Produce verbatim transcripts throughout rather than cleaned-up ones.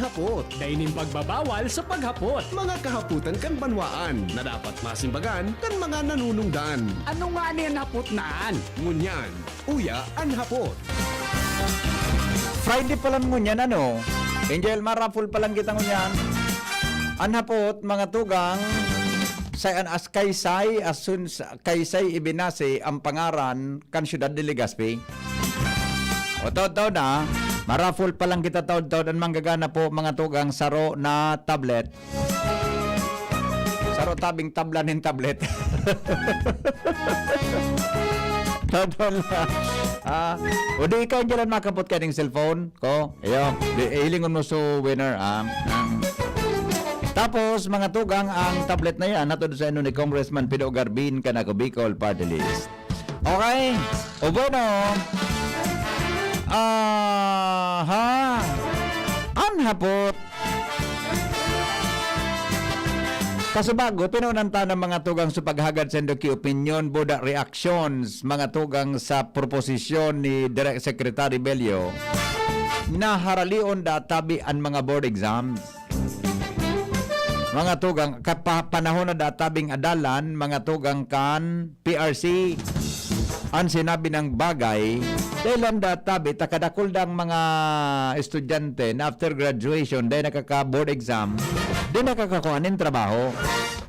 Hapot. Dai nin pagbabawal sa paghapot. Mga kahapotan kan banwaan na dapat masimbagan kan mga nanunungdan. Ano ngani an hapot na an? Ngunyan, uya an hapot. Friday pa lang ngunyan, ano? Angel, ma-raffle pa lang kita ngunyan. An hapot, mga tugang, sa an as Kaysay, asun sa Kaysay, Ibinase, ang pangaran kan siyudad de Legazpi. O, taod-taod na, ma-raffle pa lang kita taod-taod. An manggagana po, mga tugang, saro na tablet. Saro tabing tabla nin tablet. Taod-taod na. Ah, o di ikaw, Angel, an makapot kaning cellphone ko. Iyo, di, hilingon mo so winner, ah. Ah. Tapos, mga tugang, ang tablet na yan, hatod sa inyo ni Congressman Pido Garbin, kan Ako Bicol Party List. Okay? O bueno. Aha. An hapot. Kasubago, tinunan ta ng mga tugang sa paghagad sa indo ki opinyon, buda reactions, mga tugang sa proposisyon ni Direk Secretary Bello na haralion da tabi an mga board exams. Mga tugang, kapa-, panahon na da tabing adalan, mga tugang kan P R C. An sinabi ng bagay, dahil ang da tabi, takadakul dang mga estudyante na after graduation, dahil nakaka-board exam, di nakakakuha nin trabaho.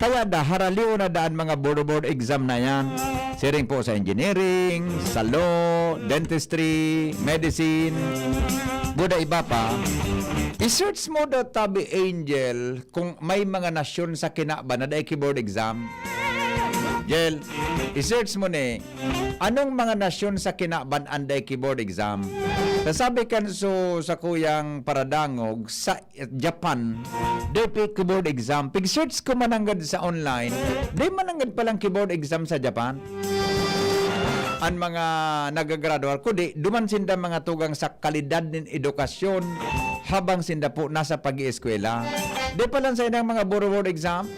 Kaya da, haralion na daan mga board-board exam na yan. Siring po sa engineering, sa law, dentistry, medicine, buda iba pa. I-search mo da tabi, Angel, kung may mga nasyon sa kinaban na dai ki board exam. Angel, i-search mo ni, anong mga nasyon sa kinaban an dai ki board exam? Sasabi kan so, sa kuyang paradangog, sa Japan, dai pi ki board exam. Pig-search ko mananggad sa online, dai mananggad palang ki board exam sa Japan. An mga nagagraduar, kundi duman sinda mga tugang sa kalidad nin edukasyon habang sinda po nasa pag-ieskwela. Di pa lang sa inang mga board, board exam,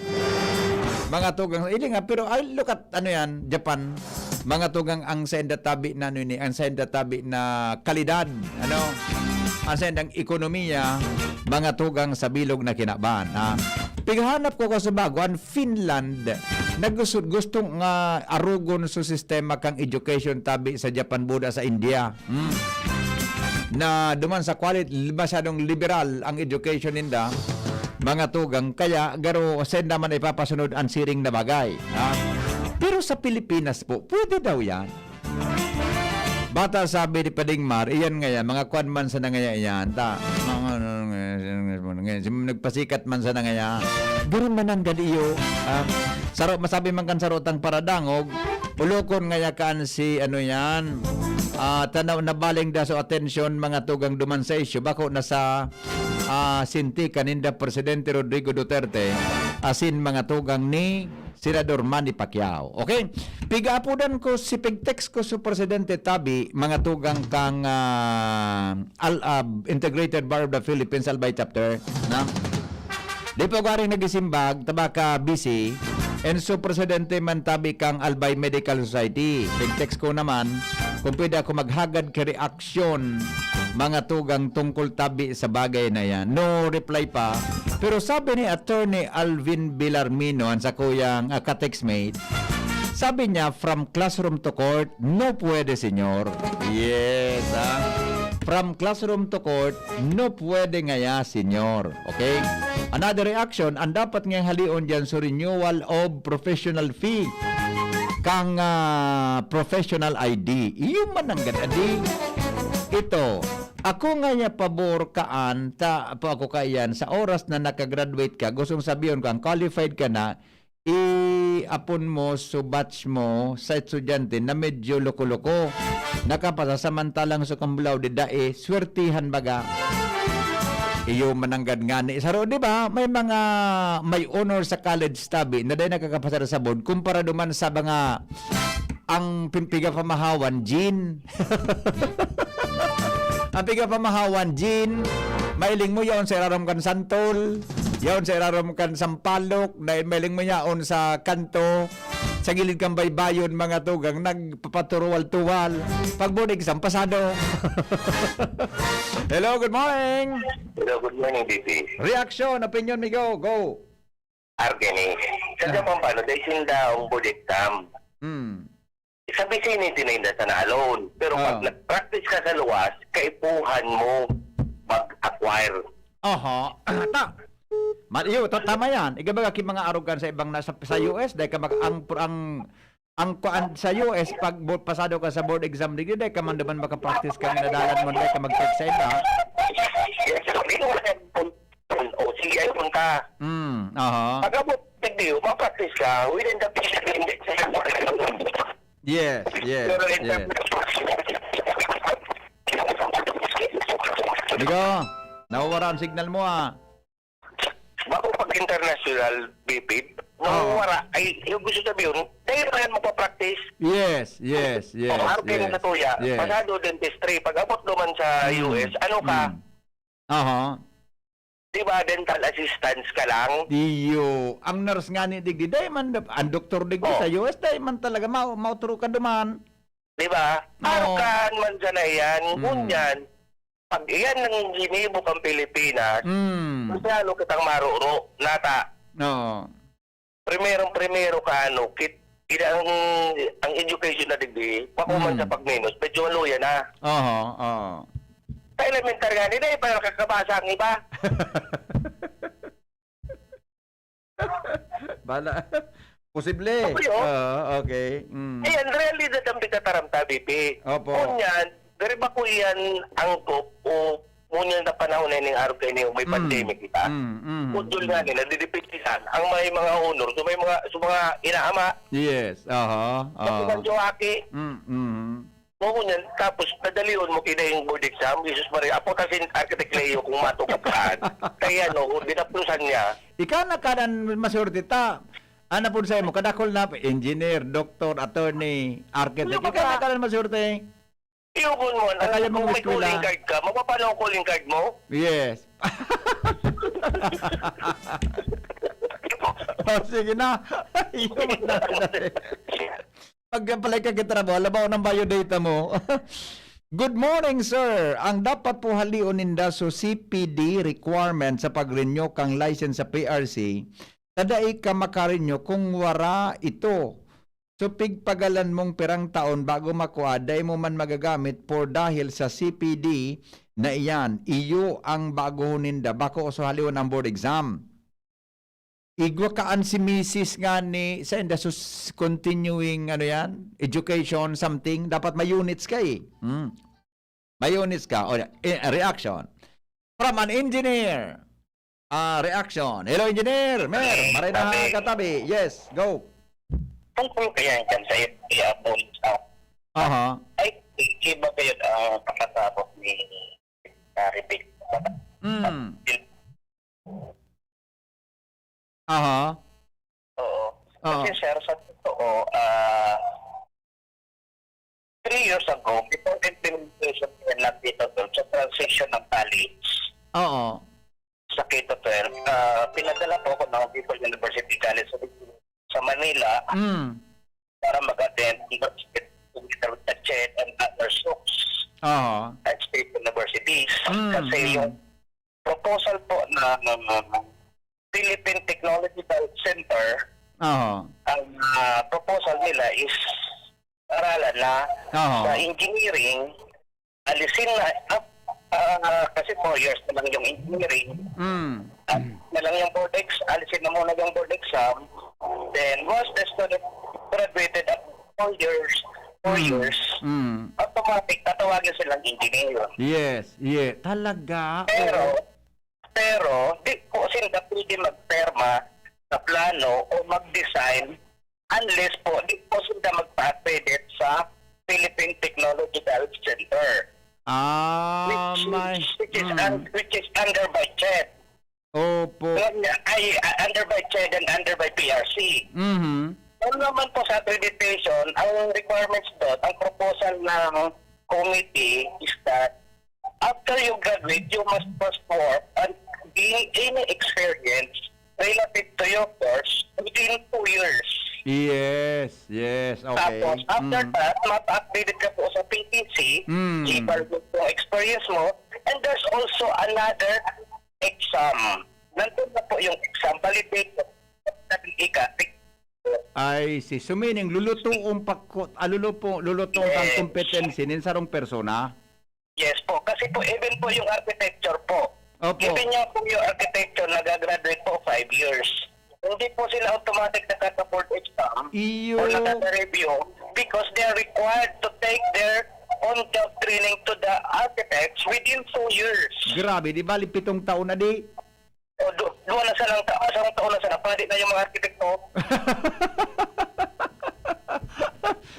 mga tugang, ili nga, pero I look at, ano yan, Japan, mga tugang ang senda tabi na, ano ini, ang senda tabi na kalidad, ano, ang sendang ekonomiya, mga tugang sa bilog na kinaban, ha? Pighanap ko kasubago, ang Finland, naggusto, gusto nga arugon sa sistema kang education tabi sa Japan, buda sa India. Hmm. Na duman sa quality, masyadong liberal ang education ninda, mga tugang, kaya garo senda man ipapasunod ang siring na bagay, ha? Pero sa Pilipinas po, pwede daw yan. Bata sabi ni Pading Mar, iyan nga yan, mga kwan man sana ngaya iyan, ta, mga, nagpasikat man sana ngaya. Ganun man ang gad iyo, ah, saro, masabi man kan sarotang paradangog, ulokon ngaya kaan si, ano yan, ah, tanaw na baling da so atensyon, mga tugang duman sa isyu, bako na sa, ah, sinti kaninda Presidente Rodrigo Duterte, asin mga tugang ni Senador Manny Pacquiao. Okay? Pig-aapodan ko, si pig-text ko sa Presidente Tabi, mga tugang kang, ah, Al-, ah, Integrated Bar of the Philippines, Albay Chapter, na? Di pa garing nagisimbag, tabaka busy, and so presidente man tabi kang Albay Medical Society. Pig-text ko naman, kung pwede ako maghagad kay reaksyon, mga tugang tungkol tabi sa bagay na yan. No reply pa. Pero sabi ni Attorney Alvin Villarmino, ang sakuyang, ah, ka-textmate, sabi niya, "From classroom to court, no pwede, senyor." Yes, ah. "From classroom to court, no pwede ngaya, senyor." Okay? Another reaction, ang dapat ngayang halion dyan sa renewal of professional fee kang, ah, professional I D. Iyo man ang gad-, adi. Ito, ako nga niya pabor kaan, ta, pa ako kaiyan, sa oras na nakagraduate ka, gustong sabihin ko, ang qualified ka na, iapon mo so batch mo sa estudyante na medyo loko-loko. Nakapasa samantalang so kambulaw di dai, swertihan baga. Iyo mananggad ngani. Saro, di ba? May mga may honor sa college tabi na dai nakakapasar sa board kumpara duman sa mga ang pin-, pigapamahawan, Jean. Ang pigapamahawan, Jean, mailing mo yaon sa irarom kan santol, yaon sa irarom kan sampalok, dahil mailing mo yaon sa kanto, Sa gilid kan baybayon, mga tugang, nagpapaturuwal-tuwal. Pag board exam, pasado. Hello, good morning. Hello, good morning, B P. Reaksyon, opinion, migo. Go. Argeni. Sa Ah. Japan pa, no, dahil sinda ang board exam. Hmm. Sa vicinity na inda sana alone. Pero pag Ah. nag-practice ka sa luwas, kaipuhan mo mag-acquire. Aha. Ta. Ma-, iyo, ta-, tama yan. Igabaga ki mga arugan sa ibang nasa sa U S, dahil ka mag, ang, ang, ang kuan sa U S, pag bo-, pasado ka sa board exam digdi, dahil ka man naman makapractice ka, nadalan mo, dahil ka mag-check sa iba. Yes, sabi mo na yan, o sige, ay punta. Hmm, aha. Pag-abot, digdi, mapractice ka, within the vicinity. Yes, yes, Pero in yes. terms Migo, nawawara ang signal mo, ah. Bako pag international, B P, Oo. nawawara. Ay, yung gusto sabihin, dahil na yan magpa-practice. Yes, yes, yes, O, harap kayo yes. na tuya. Yes. Pasado dentistry. Pag-abot naman sa Mm, U S, ano ka? mm. Aha. Di ba, dental assistance ka lang? Iyo. Ang nurse nga ni digdi, dahil man, ang doktor digdi Oh. sa U S, dahil man talaga, ma-, mautro ka duman. Di ba? Oo. Arukan man sana yan. Mm. Ngunyan, pag iyan ang ginibo kang Pilipinas, Mm. masyado kitang maruro. Nata, Oo. primerong-primero ka, ano, kit, ina ang, ang education na digdi, pakuman Mm. sa pagminos, medyo maluya na. Oo, oo. Sa elementar nga, hindi pa nakakabasa ang iba. Bala. Posible. Okay, oh. Oo, okay. Mm. Ayan, realidad ang pinataram ta, B P. Opo. Ngunyan, dari ba ko iyan ang top o ngunyan na panahon na ining araw kayo niyo, may Mm. pandemic kita? Mm, mm, Module mm. nga nila, didipindihan. Ang may mga honor, so may mga, so mga inaama, Yes. Aha. pati Oo. medyo aki, Mm, mm. mo ngunyan, tapos nadalion mo kina yung board exam, Jesus Maria, apo ta sin Architect Leo kung matukapan. Kaya no, dinaplusan niya. Ikaw na kanan maswerte ta. Ano po sa'yo mo? Kadakol na, engineer, doctor, attorney, architect. Ano ba Ikaw na ka? Kanan maswerte. Iugon mo, Kaya ano, mong kung may eskwela. Calling card ka, mapapanaw ang calling card mo? Yes. Oh, sige na. Yun na. Pag-apply ka kita mo, alam mo, ng biodata mo. Good morning, sir. Ang dapat po halion ninda so C P D requirement sa pag-renew kang license sa P R C, ta dai ka maka-renew kung wara ito. So, pigpagalan mong pirang taon bago makua, dai mo man magagamit por dahil sa C P D na iyan. Iyo ang bago ninda, bako o so halion ang board exam. Igwa ka an si misis nga ni, sa inda sus-, continuing, ano yan, education, something, dapat may units ka eh. Hmm. May units ka. O, eh, reaction. From an engineer. Ah, reaction. Hello, engineer. Mer, Hey, maray na Tabi. Katabi. Yes, go. Tungkol kaya yan sa F T A po sa Aha. ay, iba kayo ang pagkatapos ni Secretary Vic. Mm. Aha. Oo. Oo. Kasi sir, sa totoo, ah, three years ago, before implementation ng K twelve, sa transition ng college, Oo. sa K twelve, ah, pinadala po ako ng Bicol University College sa, sa Manila Mm. para mag-attend together with the CHED and other SOOCs Oo. at state universities. Mm, Kasi mm. Yung proposal po ng Philippine Technological Center, Oo. ang ah, proposal nila is aralan na Oo. sa engineering, alisin na, ah, ah, kasi four years na lang yung engineering, Mm. at na lang yung board ex, alisin na muna yung board exam, then once the student graduated at four years, four Mm. years, Mm. automatic, tatawagin silang engineer. Yes, yeah. Talaga. Pero, Oo. pero, di po sila pwede magperma sa plano o mag-design unless po, di po sila magpa-accredit sa Philippine Technological Center. Ah, which, may. which is Mm. un- which is under by CHED. Opo. Yun nga, ay, uh, under by CHED and under by P R C. Mhm. Ano naman po sa accreditation, ang requirements doon, ang proposal ng committee is that after you graduate, you must first work and gain any experience relative to your course within two years. Yes, yes, okay. Tapos, after Mm. that, mapa-updated ka po sa P T C, Mm. i-evaluate yung experience mo, and there's also another exam. Nandun na po yung exam, validate, ika, I see. So, meaning, lulutuon pa ko, ah, lulupo-, lulutuon kang Yes. competency nin sarong persona? Yes po. Kasi po, even po yung architecture po. Opo. Even nga po yung architecture, nagagraduate po five years. Hindi po sila automatic nakaka-board exam Iyo. or nakaka-review because they are required to take their on-job training to the architects within two years. Grabe, di ba? Pitong taon na di. O, du-, duwa na sanang ta-, isang taon na sana, padi na yung mga arkitekto.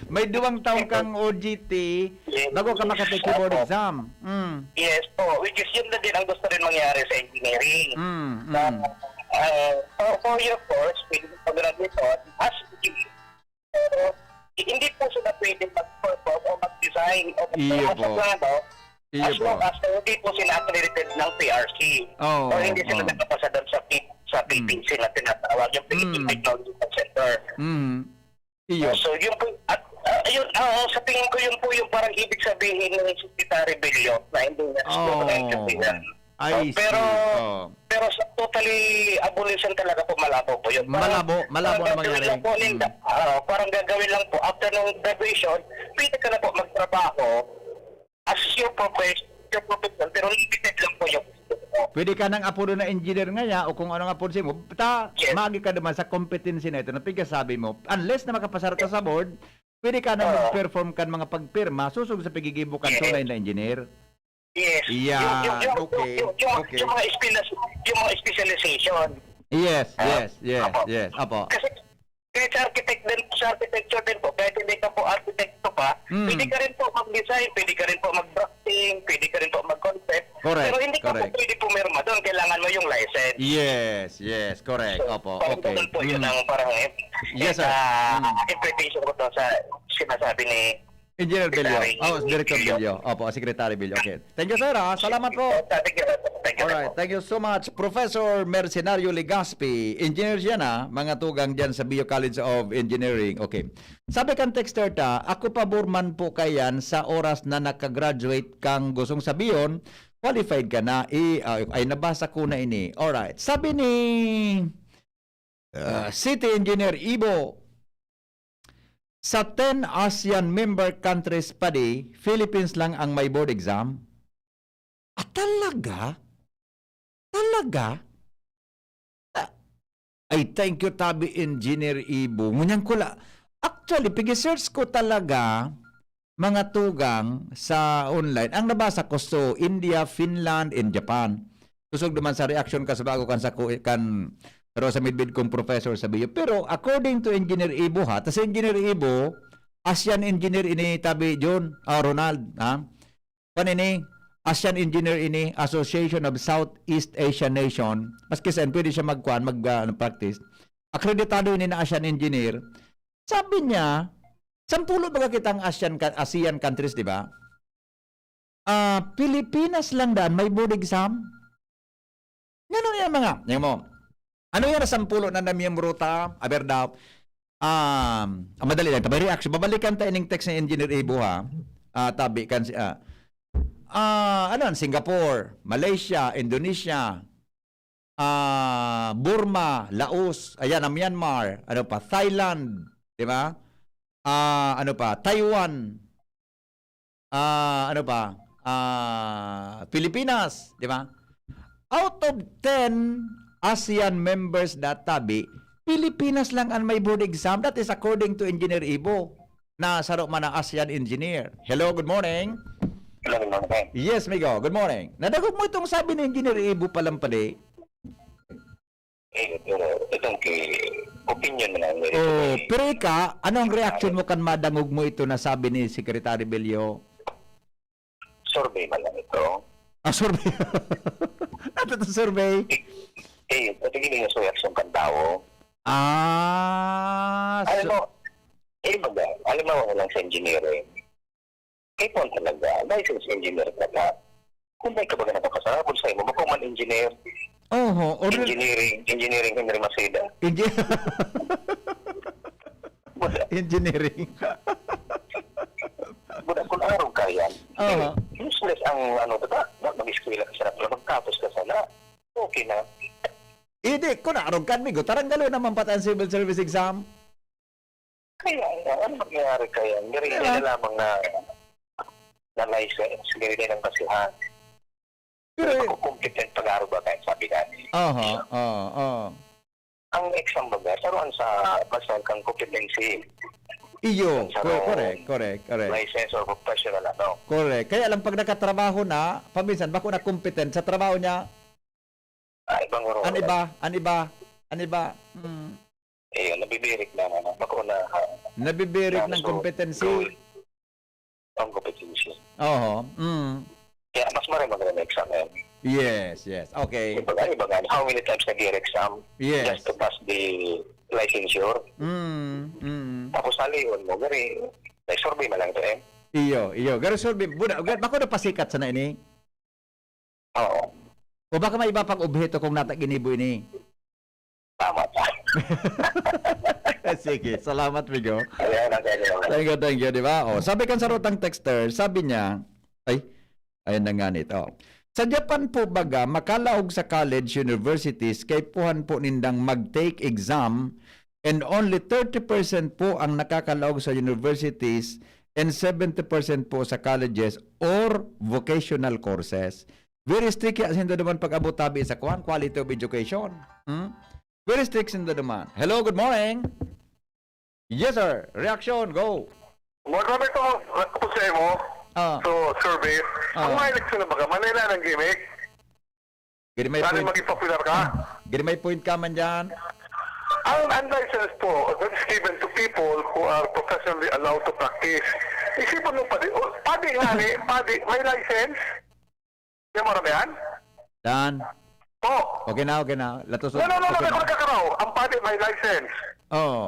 May duwang taon kang O J T, Yes. bago ka makatake sa board Opo. exam. Mm. Yes po, which is yun na din ang gusto rin mangyari sa engineering. Mm, Na, mm. ah, for, for your course, pwede ka graduate as Pero, hindi po sila pwedeng mag-perform o mag-design o Iyo magpalasa po. plano Iyo as po. long as hindi po sila accredited ng P R C. Oo, O hindi sila oo. nakapasa doon sa P-, sa Mm. P T C na tinatawag, yung Philippine Mm. Technological Center. Mm. Iyo. So, yun po, at, ah, yun, ah, sa tingin ko, yun po yung parang ibig sabihin ng Secretary Bello na hindi niya Oo. siguro naintindihan. I No? Pero, see. Oo. pero sa totally abolition talaga po, malabo po yun. Parang, Malabo, malabo parang na gagawin mangyari. lang po ninda, Mm. ah, parang gagawin lang po, after ng graduation, pwede ka na po magtrabaho as your profession, your profession, pero limited lang po yung Pwede ka nang apodo na engineer ngaya o kung ano nga apodo mo, ta, Yes. magi ka naman sa competency na ito na pigasabi mo. Unless na makapasar ka sa board, pwede ka na Oo. mag-perform kan mga pagpirma, susog sa pagigibo kan Yes. tunay na engineer. Yes. Yan, Yung, yung, yung, okay, yung, yung, okay. yung mga espesyal-, yung mga specialization. Yes, Ah, yes, yes, apo. yes. Apo. Kasi kahit sa architect din, sa architecture din po, kahit hindi ka po arkitekto pa, Mm. pwede ka rin po mag-design, pwede ka rin po mag-drafting, pwede ka rin po mag-concept. Correct, Pero hindi ka po correct. pwede pumirma doon. Kailangan mo yung license. Yes, yes, correct. So, Opo, parang okay. ganun po yun Mm. ang parang, eh, Yes, sir. ah, Mm. interpretation ko to sa sinasabi ni Engineer Bello. Secretary Oh, Director Bello. Bello. Opo, Secretary Bello. Okay. Thank you, sir, ah. Salamat po. Thank you, sir. Thank you, sir. Alright, thank you so much, Professor Mercenario Legaspi. Engineer siya na, mga tugang dyan sa Bio College of Engineering. Okay. Sabi kan texter ta, "Ako pabor man po kayan sa oras na nakagraduate kang gustong sabihon, qualified ka na." I, ah, ay, nabasa ko na ini. Alright. Sabi ni, ah, City Engineer Ibo, sa ten ASEAN member countries pa di, Philippines lang ang may board exam? Ah, talaga? Talaga? Ah, ay, thank you, tabi Engineer Ibo. Ngunyan ko la-, actually, pigi-search ko talaga mga tugang sa online. Ang nabasa ko, so, India, Finland, and Japan. Kusog naman sa reaction ka sa bago kan sa ku-, kan, pero sa midbid kong professor sa Bio. Pero according to Engineer Ibo, ha, ta si Engineer Ibo, ASEAN engineer ini, tabi John, ah, Ronald, ha? Kan ini, ASEAN engineer ini, Association of Southeast Asian Nation. Maski saan, pwede siya magkuhan, mag, ah, ano, practice. Akreditado ini na ASEAN engineer. Sabi niya, sampulo baga kitang ASEAN ka-, ASEAN countries, di ba? Ah, Pilipinas lang daan may board exam. Ano yan, mga, yan mo. Ano yan, sampulo na na miyembro ta? Aber daw. Um, ah, madali lang. Tabay reaction. Babalikan ta ining text ni Engineer Ibo, ha? Ah, tabi kan si, ah, ah, ano yan? Singapore, Malaysia, Indonesia, ah, Burma, Laos, ayan, ang Myanmar, ano pa, Thailand, di ba? Ah, ano pa, Taiwan, ah, ano pa, ah, Pilipinas, di ba? Out of ten ASEAN members na tabi, Pilipinas lang ang may board exam. That is according to Engineer Ibo, na saro man na ASEAN engineer. Hello, good morning. Hello, good morning. Yes, Migo. Good morning. Nadagog mo itong sabi ni Engineer Ibo Palampali? Eh, pero itong kay opinion na lang, eh. Oh, pero ika, ano ang reaction mo kan madangog mo ito na sabi ni Secretary Bello? Survey man lang ito. Ah, survey. Ano to, survey? Eh, eh, pati gini yung reaction kan tao. Ah, Alam so mo, eh, baga, alam mo, lang sa engineering. Kaipuhan talaga, licensed engineer ka na. Kung may ka baga nakapasabot sa imo, makuman engineer, Oho, or engineering, engineering Henry Maceda. Engi-, Engineering. Buda, kung arog ka yan, Aha. Useless ang ano, diba? Mag-eskwela ka sana, magtapos ka sana. Okay na. Hindi, kung arog ka, amigo, tarang galo naman pati ang civil service exam. Kaya, ano mangyayari kaya? Hindi rin Diba? na lamang na na license, hindi rin ang basihan. Pero, Pero kung competent pag-aaral ba tayo, sabi nga ni. Aha, oo, oo. Ang exam ba nga, saruan sa basta kang competency, Iyo, Sa cor- rong- correct, correct, correct. License or professional, ano. Correct. Kaya lang pag nakatrabaho na, paminsan, bako na competent sa trabaho niya, Ah, ibang role. An iba, an iba, an iba. Mm. Eh, nabibirik na, ano, bako na, ah, Nabibirik na ng gusto competency. role. Ang competency. Oo. Mm. Kaya mas maray magaling exam yan. Yes, yes. Okay. Iba nga, iba nga. How many times nag-exam Yes. just to pass the licensure? Mm, mm. Tapos salion mo, gari, may survey man lang ito eh. Iyo, iyo. Garo survey, buda, gar- bako na pasikat sana ini. Oo. O baka may iba pang obheto kung nata ginibo ini. Tama pa. Sige, salamat, Migo. Ayan, ang ganyan. Thank you, thank you, di ba? Oh, sabi kan sarutang texter, sabi niya, ay, ayan na nga nito. Sa Japan po baga, makalaog sa college, universities, kaipuhan po nindang mag-take exam and only thirty percent po ang nakakalaog sa universities and seventy percent po sa colleges or vocational courses. Very strict ya sinda duman pag-abot tabi sa kwan, quality of education. Hmm? Very strict sinda duman. Hello, good morning. Yes, sir. Reaction, go. Mo sabi ko, ako sa imo, Ah, so survey, Ah. ang mga eleksyon na baga, Manila ng gimmick, gini may sana point. Maging popular ka. Gini may point ka man dyan. Ang unlicensed po, that is given to people who are professionally allowed to practice. Isipon mo, padi, oh, padi nga ni, padi, may license? Yan mo yan? Dan. Oh. Okay na, okay na. Latos. No, no, no, no, Okay hindi ko na. Nagkakaraw. Ang padi may license. Oh.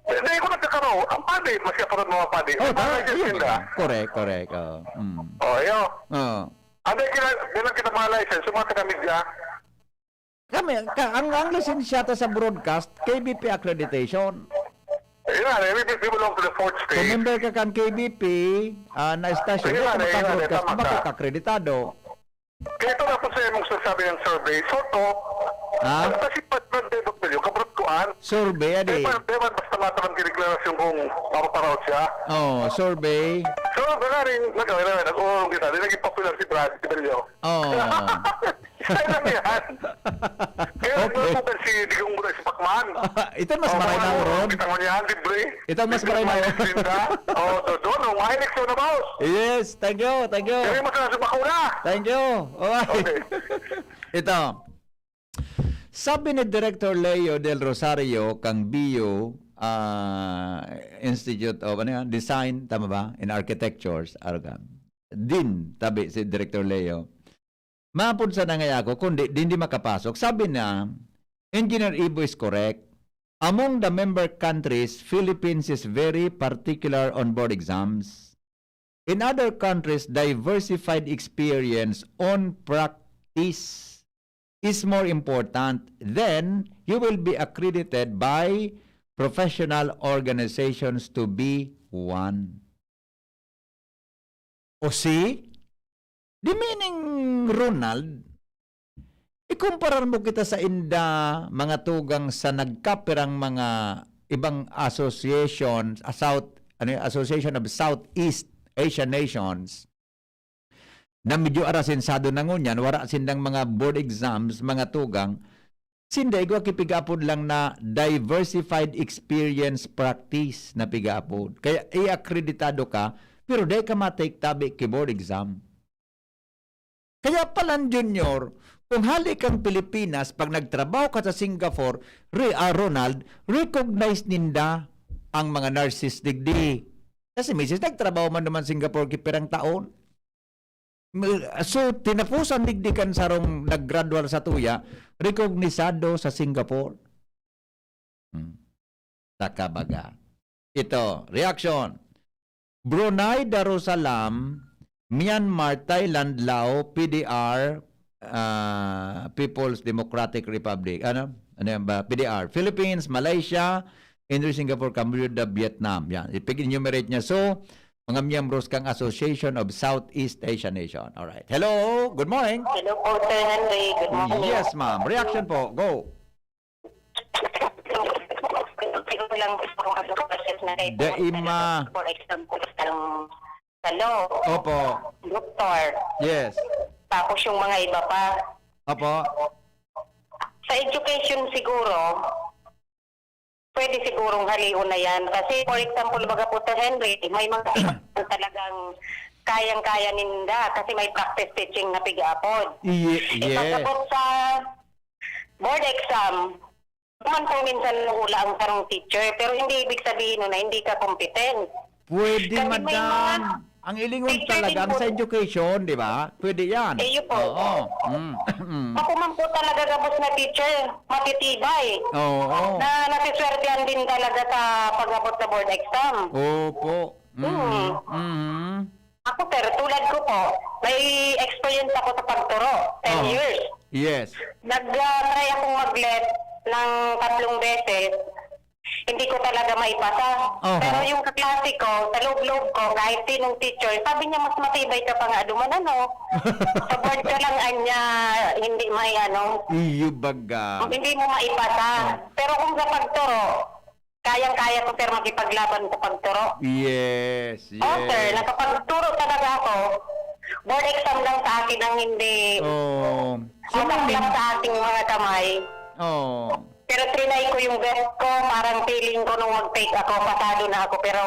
Hindi ko nagkakaraw. Ang padi, mas kaparod mga padi. Oh, May tama. license Yun. sila. Correct, correct. Oh. Mm. Oh, yun. Oh. Ano yung kina- bilang kita mga license, yung mga taga-media? Kami, ka, ang, ang lisensyata sa broadcast, K B P accreditation. Yun nga, eh, we, we belong to the fourth Kung state. Member ka kan K B P, ah, na station, Ayun di nga, ka ayun nga, maka-broadcast, tama ka. maka-akreditado. Kaya ito na po sa imong sasabi ng survey, sort of, Ah? Kasi pag nag-debut kayo, kabrot ko an, Survey, adi. Ewan, ewan, basta mataman kiniglarasyon kung mapaparaot siya. Oh, survey. So, wala rin, nag-, wala rin, nag-uurong kita, di naging popular si Brad, si Brillo. Oh. Ay, lang yan. Kaya Okay. nagmamagal si Digong Buray si Pacman. Ito mas maray na uron. Kita mo niyan, libre. Ito mas maray na uron. Linda. Oh, so, doon, oh, mahilig siya na, boss. Yes, thank you, thank you. Kaya mas nasa bakuna. Thank you. Bye-bye. Okay. Ito. Sabi ni Director Leo Del Rosario kang B U, ah, Institute of, ano yan, Design, tama ba? In Architectures, argan. Din, tabi si Director Leo. Mapod sa nangay ako, kundi din di makapasok. Sabi na, Engineer Ibo is correct. Among the member countries, Philippines is very particular on board exams. In other countries, diversified experience on practice is more important. Then, you will be accredited by professional organizations to be one. O si? Di meaning, Ronald, ikumparar mo kita sa inda, mga tugang sa nagkapirang mga ibang association, a South, ano yun, Association of Southeast Asian Nations, na medyo arasensado na ngunyan, wara sindang mga board exams, mga tugang, sinda igwa kipigapod lang na diversified experience practice na pigapod. Kaya i-akreditado ka, pero dai ka matake tabi ki board exam. Kaya palan, Junior, kung hali kang Pilipinas, pag nagtrabaho ka sa Singapore, Re, ah, Ronald, recognize ninda ang mga nurses digdi. Kasi misis, nagtrabaho man naman Singapore kipirang taon. So, tinapusan digdi kan sarong naggraduar sa tuya, rekognisado sa Singapore. Hmm. Saka baga. Ito, reaction. Brunei Darussalam, Myanmar, Thailand, Lao, P D R, ah, People's Democratic Republic. Ano? Ano yan ba? P D R. Philippines, Malaysia, Indonesia, Singapore, Cambodia, Vietnam. Yan. Ipag-enumerate niya. So, mga miyembros kang Association of Southeast Asian Nation. Alright. Hello, good morning. Hello po, Sir Henry. Good morning. Yes, ma'am. Reaction po. Go. Siguro lang po ang ano, process na kayo. Dai ma- For example, ang sa law, Opo. doktor, Yes. tapos yung mga iba pa. Opo. Sa education siguro, pwede sigurong halion na yan. Kasi for example, baga po, Sir Henry, may mga teacher talagang kayang-kaya ninda kasi may practice teaching na piga-apod. Ye- yes. Ipagkabot sa board exam, naman po minsan nahula ang sarong teacher, pero hindi ibig sabihin nun na hindi ka competent. Pwede, Kasi may madam. mga Ang ilingon teacher talaga din ang po. Sa education, di ba? Pwede yan. Eh, yun po. Oo. Mm. Mm. Ako man po talaga gabos na teacher, matitibay. Oo. Na nasiswertehan din talaga sa pag-abot sa board exam. Opo. Mm. Mm. Mm. Ako, sir, tulad ko po, may experience ako sa pagturo, ten Oo. years. Yes. Nag-try akong mag-let ng tatlong beses, hindi ko talaga maipasa. Aha. Pero yung kaklase ko, sa loob-loob ko, kahit sinong teacher, sabi niya, "Mas matibay ka pa nga duman, ano?" Sa board ka lang, anya, hindi may ano, Iyo baga. hindi mo maipasa. Oh. Pero kung sa pagturo, kayang-kaya ko, sir, makipaglaban sa pagturo. Yes, yes. Oh, sir, nakapagturo talaga ako. Board exam lang sa akin ang hindi Oh. So, mataklang meaning- sa aking mga kamay. Oh. Pero trinay ko yung best ko, parang feeling ko nung mag-take ako, pasado na ako. Pero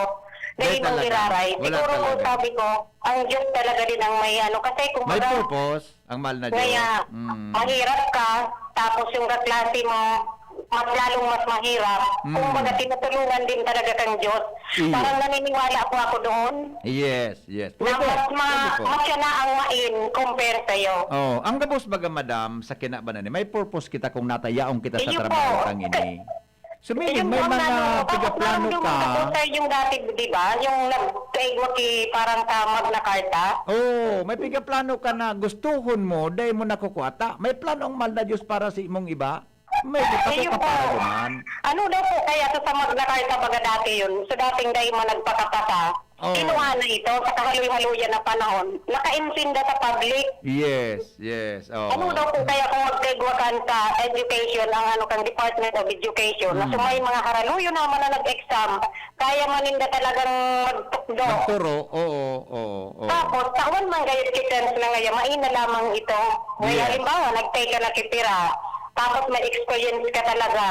Dahil dahil mang talaga, giraray, wala siguro po talaga. Sabi ko, ang Diyos talaga din ang may ano. Kasi kung May purpose ang mahal na Diyos. Kaya, Mm. mahirap ka, tapos yung kaklase mo, mas lalong mas mahirap. Mm. Kumbaga, tinutulungan din talaga kang Diyos. Iyo. Parang naniniwala po ako doon Yes, yes. na Pwede, mas, ma- pwede po. mas siya na ang main compare sa'yo. Oh, ang gabos baga, madam, sa kinaban ni, may purpose kita kung natayaon kita sa Iyo po. trabaho kang ini. So, meaning, Yung may mga mga ano, tapos pigaplano parang ka. Yung, sir, yung dati, di ba? Yung nagkaigwa ki parang sa Magna Carta. Oh, may pigaplano ka na gustuhon mo, dai mo nakukuha ta. May plano ang mahal na Diyos para sa imong iba. May di pa Ayun ka po. para duman. Ano daw po kaya ito sa Magna Carta baga dati yun? Sa dating dai man nagpakapasa, Oh. kinuha na ito sa kahaloy-haloyan na panahon. Nakainsinda sa public. Yes, yes. Oh. Ano daw po kaya kung magkaigwakan sa education, ang ano kang Department of Education, na Hmm. sumay mga haraluyo naman na nag-exam, kaya maninda talagang magtukdo. Magturo, oo, oo, oo. Tapos, tawan man gayud kitens na ngaya, maina lamang ito. Ngaya, Yes. halimbawa, nag-take ka na kipira, tapos may experience ka talaga.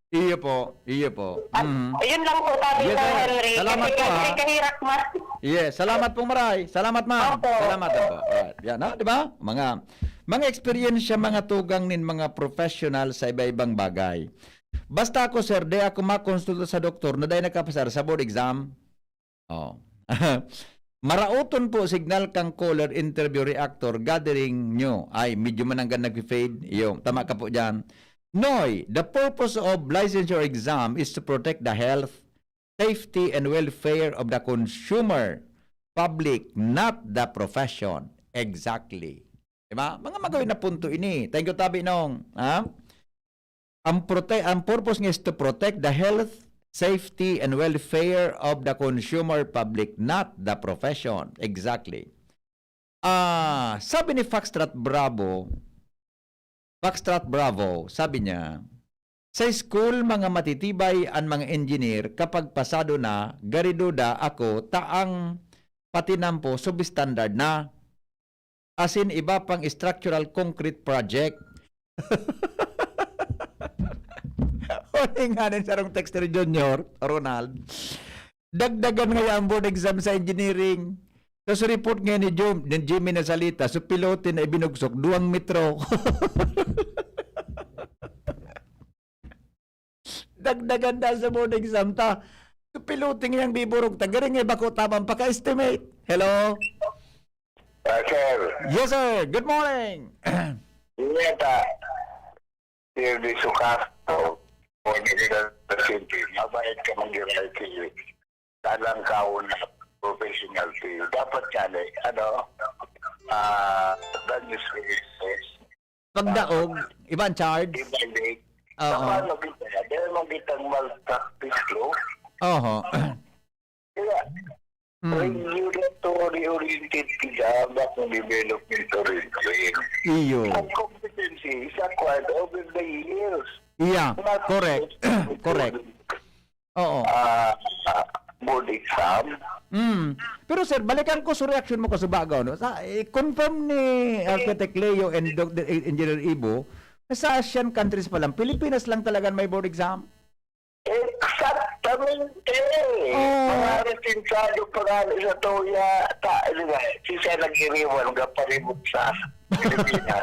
Iyo po, iyo po. At Mhm. yun lang po sabi Yes, Sir sir. Henry. Salamat Kasi po, ha. kasi kahirap mas. Yes, salamat pong maray. Salamat, ma'am. Opo. Salamat po. Alright. Yan, ha? Di ba? Mga, mga eksperyensya, mga tugang nin mga professional sa iba-ibang bagay. Basta ako, sir, di ako makonsulta sa doktor na dahil nakapasar sa board exam. Oh. Marauton po signal kang caller, interview, reactor, gathering nyo. Ay, medyo mananggan nagpi-fade. Iyo, tama ka po dyan. Noy, the purpose of licensure exam is to protect the health, safety, and welfare of the consumer, public, not the profession. Exactly. Diba? Mga magawin na punto ini. Thank you, Tabi Nong. Ha? Ang, prote- ang purpose niya is to protect the health, safety, and welfare of the consumer, public, not the profession. Exactly. Ah, sabi ni Foxtrot Bravo, Foxtrot Bravo, sabi niya, sa school, mga matitibay an mga engineer, kapag pasado na, gariduda ako, ta ang patinampo, substandard na. As in, iba pang structural concrete project. Uling nga nin sarong texter, Junior, Ronald. Dagdagan ngaya ang board exam sa engineering. Sa report nga ni Jom, ni Jimmy na salita, so pilote na ibinugsok, duwang metro. Dagdagan na sa board exam ta. So pilote ngayang biburog ta. Garing nga bako tabang paka-estimate. Hello? Ah, sir, Yes, sir. Good morning. yun yata, Sir Diso Castro, o nagkita sa simple, mabait ka mag-writing. Talang kauna, professional field. Dapat yan eh, ano, ah, the news releases, Pagdaog, iba ang charge. ibalik. Oo. Paano kita? Dahil mo kitang malpractice Oho. Kaya, Mm. regulatory oriented kita, bakong development oriented. Iyo. Ang competency is acquired over the years. Yeah, Not correct. just Correct. Oo. ah, board exam. Mm. Pero sir, balikan ko sa reaksyon mo kasubago, no? Sa, eh, confirm ni Architect Leo and Doc-, Engineer Ibo, na sa Asian countries pa lang, Pilipinas lang talaga may board exam. Eksaktamente. Oo. Mga resensado pa nga sa toya, ta, ano nga, si siya nag-iriwan, kaparibot sa Pilipinas.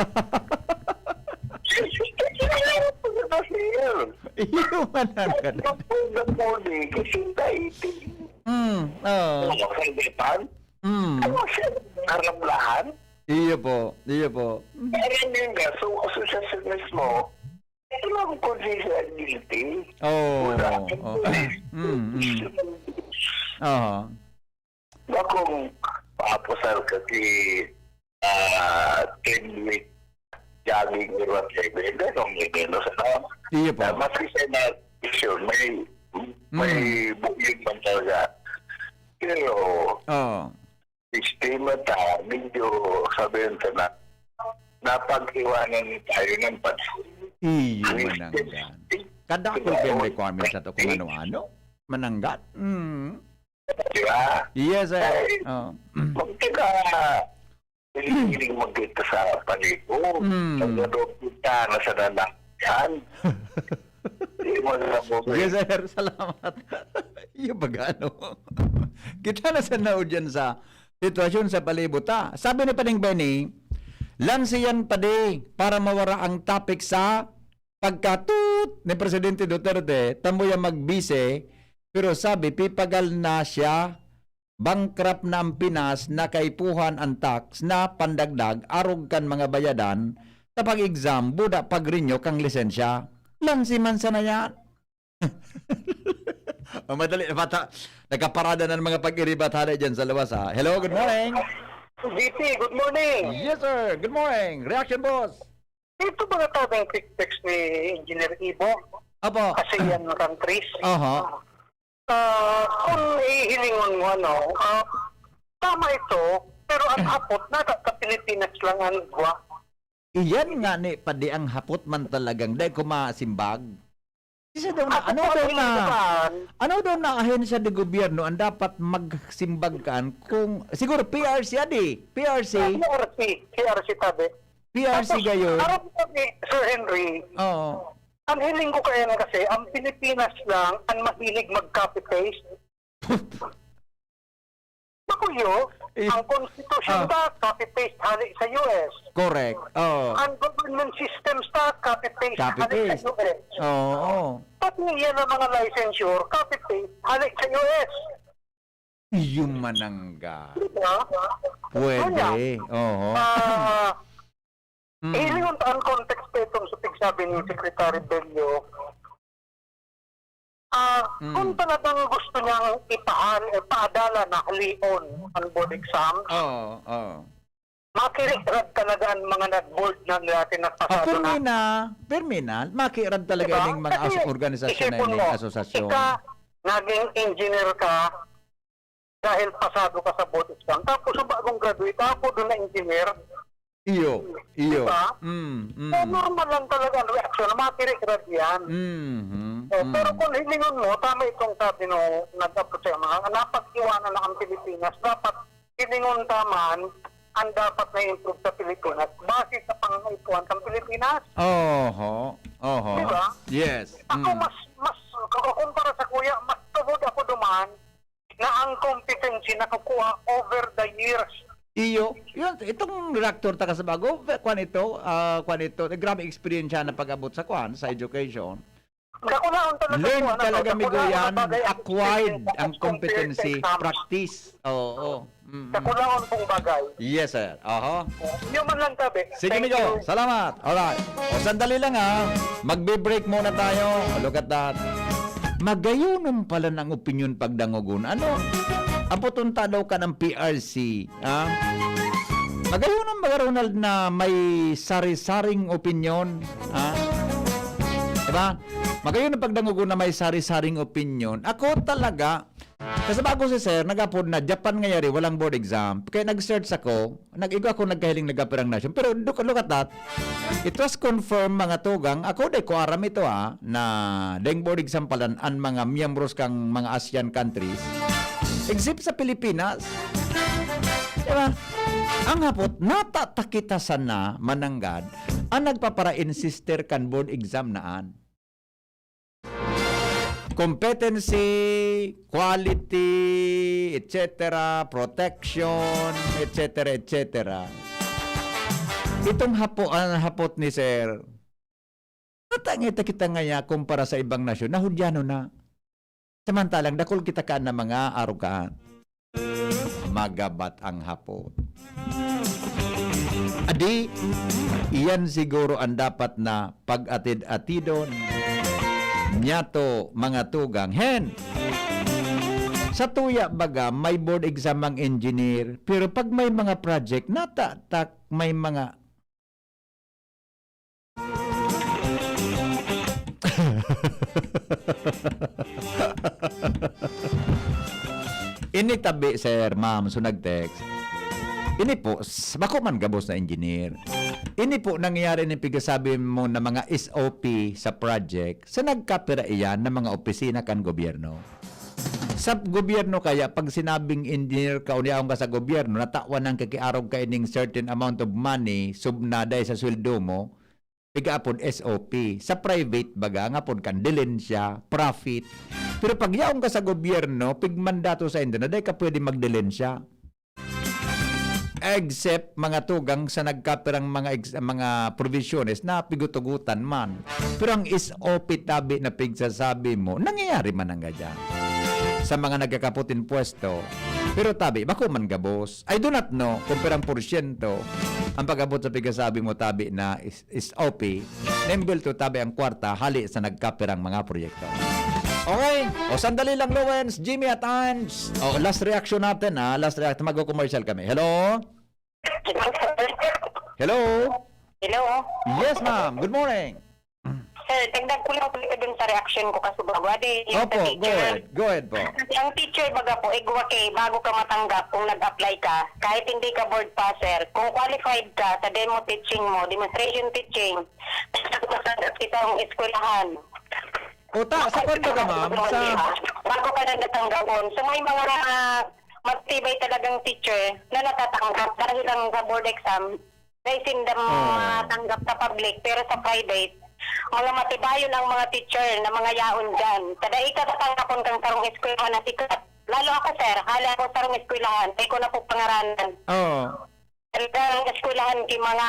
Iyo man ang ganun. Ang punda-punda, kasi dahil Mm, oo. ano, kaibigan, Mm. ano siya, karamdahan? Iyo po, iyo po. Kaya yun nga, so, asosyasyon mismo, ito lang kung siya guilty. Oo, Wala. oo. Mm, mm. Oo. Bakong paapusal ka si, ah, ten week jogging or whatever, then ang may menos, ano? Iyo po. Ah, maski sa na issue, may, may Mm. buying man talaga. Pero, Oo. sistema ta, medyo, sabihin ta na, napag-iwanan tayo ng panahon. Iyo, May manangga. Kadakul pa yung requirements na to kung ano-ano. Mananggat. Mm. Di ba? Yes, sir. Ay, Oh. magtaka, hiling-hiling magkita sa palibot. Mm. Ang nadobita na sa nanakyan. Di mo na po, Yes, sir. Salamat. Iyo baga, ano? Kita na sa naudyan sa sitwasyon sa palibot, ha? Sabi ni Pading Benny, lansiyan pa di para mawara ang topic sa pagkatut ni Presidente Duterte, tambo yan magbise, pero sabi, pipagal na siya, bankrupt na ang Pinas, na kaipuhan ang tax na pandagdag, arog kan mga bayadan, sa pag-exam, buda pag-renew kang lisensya. Lansi man sana yan. Oh, madali, bata, nagkaparada na ng mga pag-iribat hali dyan sa luwas, ha? Hello, good morning. G P, good morning. Yes, sir. Good morning. Reaction, boss. Ito ba nga tabang quick text ni Engineer Ibo? Apo. Kasi yan ang countries. Aha. Ah, kung ihilingon mo, ano, ah, tama ito, pero ang hapot, nasa sa Pilipinas lang ang gwa. Iyan nga ni, padi ang hapot man talagang, dai ko masimbag. Isa daw na, Ako ano po daw ang na, inutusan. ano daw na ahensya de gobyerno ang dapat magsimbag kaan kung, siguro P R C, adi, P R C. Ah, P R C, P R C tabi. P R C Tapos, gayon. Aram ko ni Sir Henry, Oo. ang hiling ko kaya na kasi, ang Pilipinas lang ang mahilig mag-copy-paste. Bakuyo, Eh, ang konstitusyon ah. ta, copy-paste hali sa U S. Correct. Oo. Ang government systems ta, copy-paste hali Copy-paste. sa U S. Oo. Pati yan ang mga licensure, copy-paste hali sa U S. Iyo manangga. Di ba? Pwede. Kaya, Oo. ah, Mm. Hilingon ta ang context pa itong sa pigsabi ni Secretary Bello. Ah, Mm. kung talagang gusto niyang ipahan, eh, paadala na halion ang board exam, Oo, oo. makirikrag talaga ang mga nag-board na dati Ah, nagpasado na. pirmi na, pirmi na. Makirad talaga Diba? ining mga Kasi as-, organisasyon na isipon ini, mo, asosasyon. ika, naging engineer ka, dahil pasado ka sa board exam. Tapos, sa bagong graduate, ako doon na engineer. Iyo, iyo. Diba? Mm, mm. So, normal lang talaga ang reaksyon na makirikrad yan. Mhm, So, mm. pero kung hilingon mo, tama itong sabi nung nag-approach sa mga, napag-iwanan na ang Pilipinas. Dapat hilingon ta man ang dapat na improve sa Pilipinas base sa pangaipuhan sa Pilipinas. Oho, oho. Diba? Yes. Ako Mm. mas, mas, kukumpara sa kuya, mas tubod ako duman na ang competency nakukuha over the years. Iyo, yun, itong reactor taka sa bago, kwan ito, ah, kwan ito, grabe experience siya na pag-abot sa kwan, sa education. Dakulaon talaga Learn po, ano, talaga, dakulaon migo na yan, bagay ang acquired experience ang as compared sa competency, exam. practice. Oo. Mm-mm. Dakulaon pong bagay. Yes, sir. Aha. Yun man lang, tabi. Sige, Thank migo. you. Salamat. Alright. O, sandali lang, ha. Magbe-break muna tayo. Look at that. Magayonom pala ng opinyon pagdangogon. Ano? Apoton ta daw ka ng P R C, ha? Magayonom ba, Ronald, na may sari-saring opinyon, ha? Diba? Magayon na pagdangogon na may sari-saring opinyon. Ako talaga, kasi bago si Sir, nag-apod na Japan ngayari, walang board exam. Kaya nag-search ako, nag-igo ako nagkahiling nagkapirang nasyon. Pero look, look at that. It was confirmed, mga tugang. Ako, di ko aram ito, ha, na deng board exam pala an mga miyembros kang mga ASEAN countries. Except sa Pilipinas. Diba? Ang hapot, natatakita sana mananggad ang nagpapara-insister kan board exam na an competency, quality, et cetera, protection, et cetera, et cetera. Itong hapo-, ah, hapot ni Sir, natangita kita ngaya kumpara sa ibang nasyon, na Hudyano na. Samantalang dakul kita kaan na mga arugahan. Magabat ang hapot. Adi, iyan siguro ang dapat na pag-atid-atidon niyato, mga tugang. Hen, sa tuya baga, may board exam ang engineer, pero pag may mga project, natatak, may mga Ini tabi, sir, ma'am, so nag-text. Ini po, s-, bako man gabos na engineer. Ini po nangyayari ni pigasabi mo na mga S O P sa project, sa nagkapira iyan ng mga opisina kan gobyerno. Sa gobyerno kaya, pag sinabing engineer ka, o niyaon ka sa gobyerno, natawan ng kakiarog ka ining certain amount of money, subna dahil sa sweldo mo, piga apod S O P. Sa private, baga, nga pod kan dilensya, profit. Pero pag yaon ka sa gobyerno, pigmandato sa indo na dai ka pwede magdilensya. Except mga tugang sa nagkapirang mga ex-, mga provisiones na pigutugutan man. Pero ang S O P tabi na pigsasabi mo, nangyayari man ang gadyan. Sa mga nagkakapot impuesto, pero tabi, bako man gabos. I do not know kung pirang porsyento ang pag-abot sa pigsasabi mo tabi na is, is O P, na imbelto tabi ang kwarta hali sa nagkapirang mga proyekto. Okay, o sandali lang, Lowens, Jimmy at Ange. O, last reaction natin, ha, last reaction, magko-commercial kami. Hello? Hello? Hello? Yes, ma'am. Good morning. Sir, dagdag ko lang po ito dun sa reaction ko kasi bago. Adi, yung sa Opo, go teacher. ahead. Go ahead po. Kasi ang teacher, baga po, igwa kay, bago ka matanggap kung nag-apply ka, kahit hindi ka board passer, kung qualified ka sa demo teaching mo, demonstration teaching, matanggap kita ang eskwelahan. O ta, sa kwan baga, ma'am, sa Bago ka na natanggapon. So, may mga matibay talagang teacher na natatanggap dahil lang sa board exam, dahil sinda Oh. matanggap sa public, pero sa private, mga matibayon ang mga teacher na mga yaon dyan. Kada ika tatanggapon kang sarong eskwelahan na sikat. Lalo ako, sir, hali ako sarong eskwelahan, di ko na po pangaranan. Oo. Talagang eskwelahan ki mga,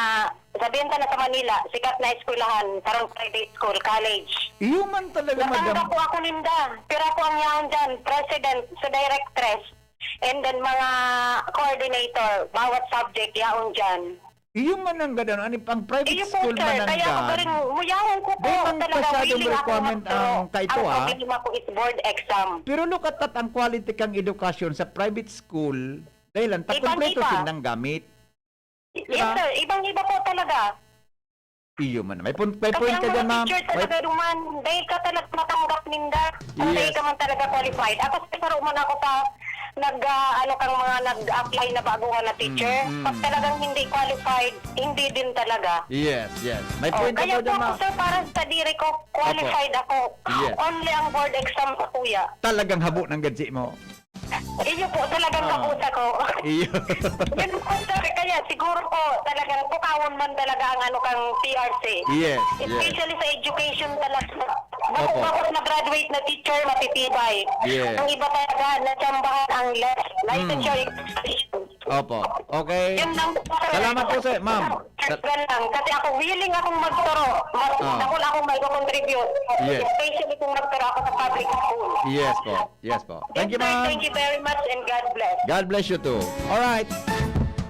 sabihin ta na sa Manila, sikat na eskwelahan, sarong private school, college. Iyo man talaga, madam. Natanggap po ako ninda. Pira po ang yaon dyan, president, sa directress, and then mga coordinator, bawat subject, yaon dyan. Iyo man ang gadano, ani pang private Iyo po, school sir. man ang Kaya ako gan. galing, muyahan ko po. Di man Talaga masyadong willing ako requirement magturo. ang kaito, Ang ah. problema ko is board exam. Pero look at that, ang quality kang edukasyon sa private school, dahil lang, Ibang takumpleto iba. sindang gamit. Yes, Diba? sir. Ibang iba po talaga. Iyo man. May pun-, may Kasi point ang ka mga dyan, ma'am. teacher May talaga duman, dahil ka talaga matanggap ninda. Kung Yes. dahil ka man talaga qualified. Ako, saro man ako sa nag, ah, ano kang mga nag-apply na baguhan na teacher. Mm, mm. Pag talagang hindi qualified, hindi din talaga. Yes, yes. May Oh, point ka kaya po po dyan, ako, ma'am. sir, para sa diri ko, qualified Opo. ako. Yes. Only ang board exam sa kuya. Talagang habo ng gadji mo. Iyo po, talagang Ah. kapusa ko. Iyo. Yun po, sir. Kaya siguro po, talagang pukawon man talaga ang ano kang P R C. Yes, yes. Especially sa education talaga. Bako, Opo. bako na graduate na teacher, matitibay. Yes. Ang iba talaga, natsambahan ang less Mm. licensure examination. Opo. Okay. Yun lang po, sir. Salamat po, sir. Ma'am. Sa- Yan lang. Kasi ako, willing akong magturo. Mag- Ah. Dakul akong mag-contribute. Yes. Especially kung magturo ako sa public school. Yes po. Yes po. Thank you, Yes, sir. ma'am. Thank you very much and God bless. God bless you too. Alright.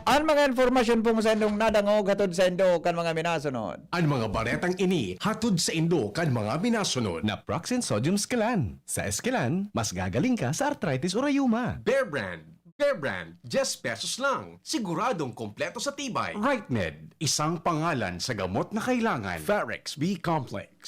An mga informasyon pong sa indong nadangog hatod sa indo kan mga minasunod. An mga baretang ini hatod sa indo kan mga minasunod. Naproxen Sodium Esquilan. Sa Esquilan, mas gagaling ka sa arthritis o rayuma. Bear Brand. Bear Brand, diyes pesos lang. Siguradong kompleto sa tibay. Rightmed, isang pangalan sa gamot na kailangan. Pharex B Complex.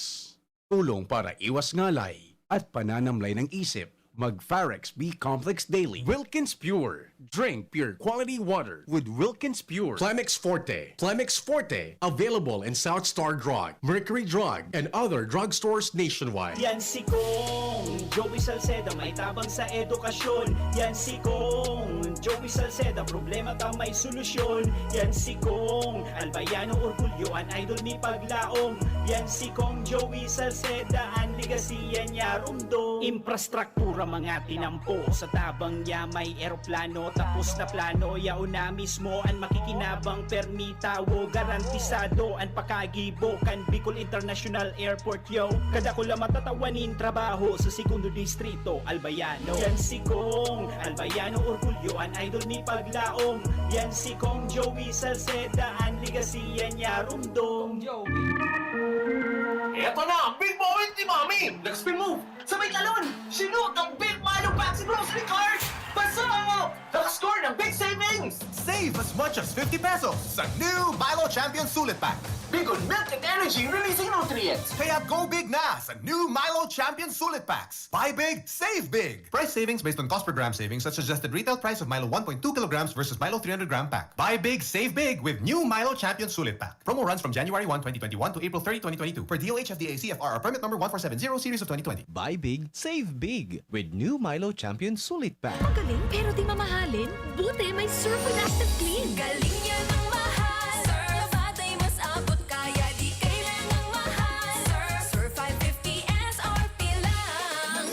tulong para iwas ngalay at pananamlay ng isip. Mag Farex B Complex Daily. Wilkins Pure. Drink pure quality water with Wilkins Pure. Clemix Forte. Clemix Forte. Available in South Star Drug, Mercury Drug, and other drugstores nationwide. Yan si Kong Joey Salceda, may tabang sa edukasyon. Yan si Kong Joey Salceda, problema ta may solusyon. Yan si Kong Albayano Orgulyo, an idol mi paglaom. Yan si Kong Joey Salceda, an legacy yan niya rumdom. Infrastruktura mga tinampo, sa tabang niya may eroplano. Tapos na plano, yaon na mismo an makikinabang. Permi tawo, garantisado an pakagibo kan Bicol International Airport, yo. Kadakula matatawa nin trabaho sa segundo distrito, Albayano. Yan si Kong Albayano Orgulyo, an idol mi paglaom. Yan si Kong Joey Salceda, an legacy yan niya rumdom. Eto na ang big moment ni Mami! Nag-spin move! Sabay talon! Sinut ang Big Milo Pack si Grocery Card! Pasok! Nakascore ng big savings! Save as much as fifty pesos sa new Milo Champion Sulit Pack. Big on milk and energy releasing nutrients! Kaya go big na sa new Milo Champion Sulit Packs! Buy big, save big! Price savings based on cost per gram savings at suggested retail price of Milo one point two kilograms versus Milo three hundred gram pack. Buy big, save big with new Milo Champion Sulit Pack. Promo runs from January one, twenty twenty-one to April thirty, twenty twenty-two. Per D O H F D A C F R or permit number one four seven zero series of twenty twenty. Buy big, save big with new Milo Champion Sulit Pack. Magaling pero di mamahalin? Buti may Surf with Active Clean. Galing niya ng mahal. Surf, patay mas abot kaya di kailangang mahal. Surf, Surf five fifty S R P lang.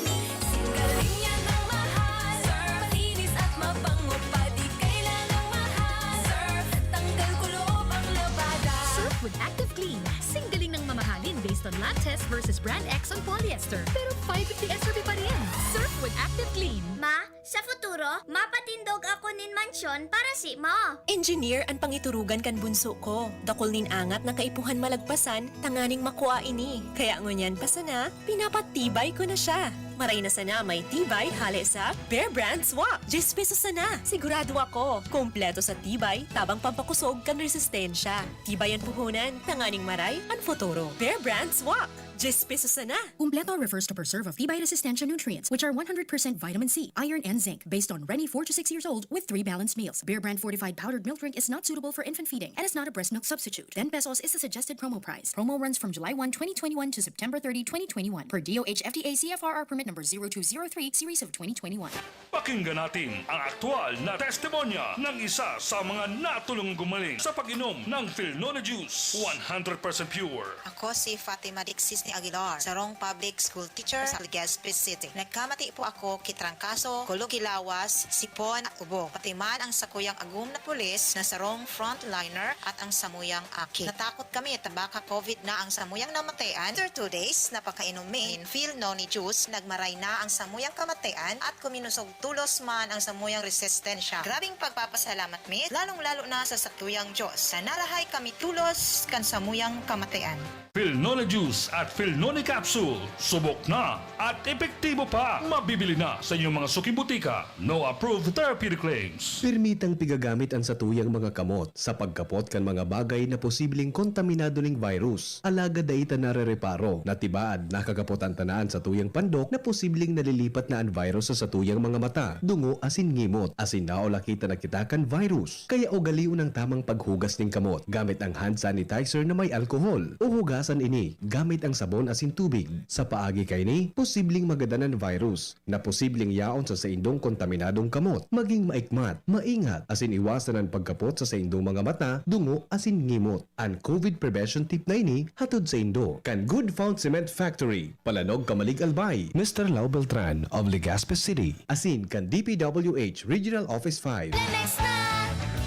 Galing niya ng mahal. Surf, malinis at mabango pa di kailangang mahal. Surf, tanggal kuloob ang labada. Surf with Active Clean. Singgaling ng mamahalin based on lab test versus brand X on polyester. Pero five fifty S R P pa rin. Surf with Active Clean. Ma, sa futuro, mapatindog ako nin mansyon para si mo. Engineer an pangiturugan kan bunso ko. Dakul nin angat na kaipuhan malagpasan tanganing makua ini. Kaya ngunyan pa sana, pinapatibay ko na siya. Maray na sana may tibay hale sa Bear Brand Swak. Diyes pesos sana. Sigurado ako, kompleto sa tibay, tabang pampakosog kan resistensya. Tibay an puhunan, tanganing maray an futuro. Bear Brand Swak. Diyes pesos sana. Kumpleto refers to preserve of tibay resistensya nutrients, which are one hundred percent vitamin C, iron, and zinc, based on Reni four to six years old with three balanced meals. Bear Brand fortified powdered milk drink is not suitable for infant feeding and is not a breast milk substitute. Ten pesos is the suggested promo price. Promo runs from July one, twenty twenty-one to September thirty, twenty twenty-one, per D O H F D A C F R R permit number zero two zero three series of twenty twenty-one. Pakinggan natin ang aktual na testimonya ng isa sa mga natulong gumaling sa pag-inom ng Filnone Juice, one hundred percent pure. Ako si Fatima Dixis ni Aguilar, sarong public school teacher sa Legazpi City. Nagkamati po ako ki trangkaso, kulog ki lawas, sipon at ubo. Pati man ang sakuyang agom na pulis na sarong frontliner at ang samuyang aki. Natakot kami ta baka COVID na ang samuyang namatayan. After two days na pagkainom mi nin Filnone Juice, nagmaray na ang samuyang kamatayan at kuminusog tulos man ang samuyang resistensya. Grabing pagpapasalamat mi, lalong-lalo na sa satuyang Diyos, na narahay kami tulos kan samuyang kamatayan. Filnone Juice at Filnone Capsule, subok na at epektibo pa. Mabibili na sa inyong mga suking butika. No approved therapeutic claims. Pirmi tang pigagamit an satuyang mga kamot sa pagkapot kan mga bagay na posibleng kontaminado ning virus. Alagad dai ta narereparo na tibaad nakakapotan ta na an satuyang pandok na posibleng nalilipat na an virus sa satuyang mga mata, dungo asin ngimot, asin naulaki ta na kita kan virus. Kaya ugalion an tamang paghugas nin kamot gamit ang hand sanitizer na may alkohol, o hugasan ini gamit ang sabon asin tubig. Sa paagi kaini, posibleng magadan an virus na posibleng yaon sa saindong kontaminadong kamot. Maging maikmat, maingat, asin iwasan an pagkapot sa saindong mga mata, dungo, asin ngimot. An COVID prevention tip na ini hatod saindo kan Good Found Cement Factory, Palanog, Camalig, Albay, Mister Lau Beltran of Legazpi City, asin kan D P W H Regional Office five. Lemex na!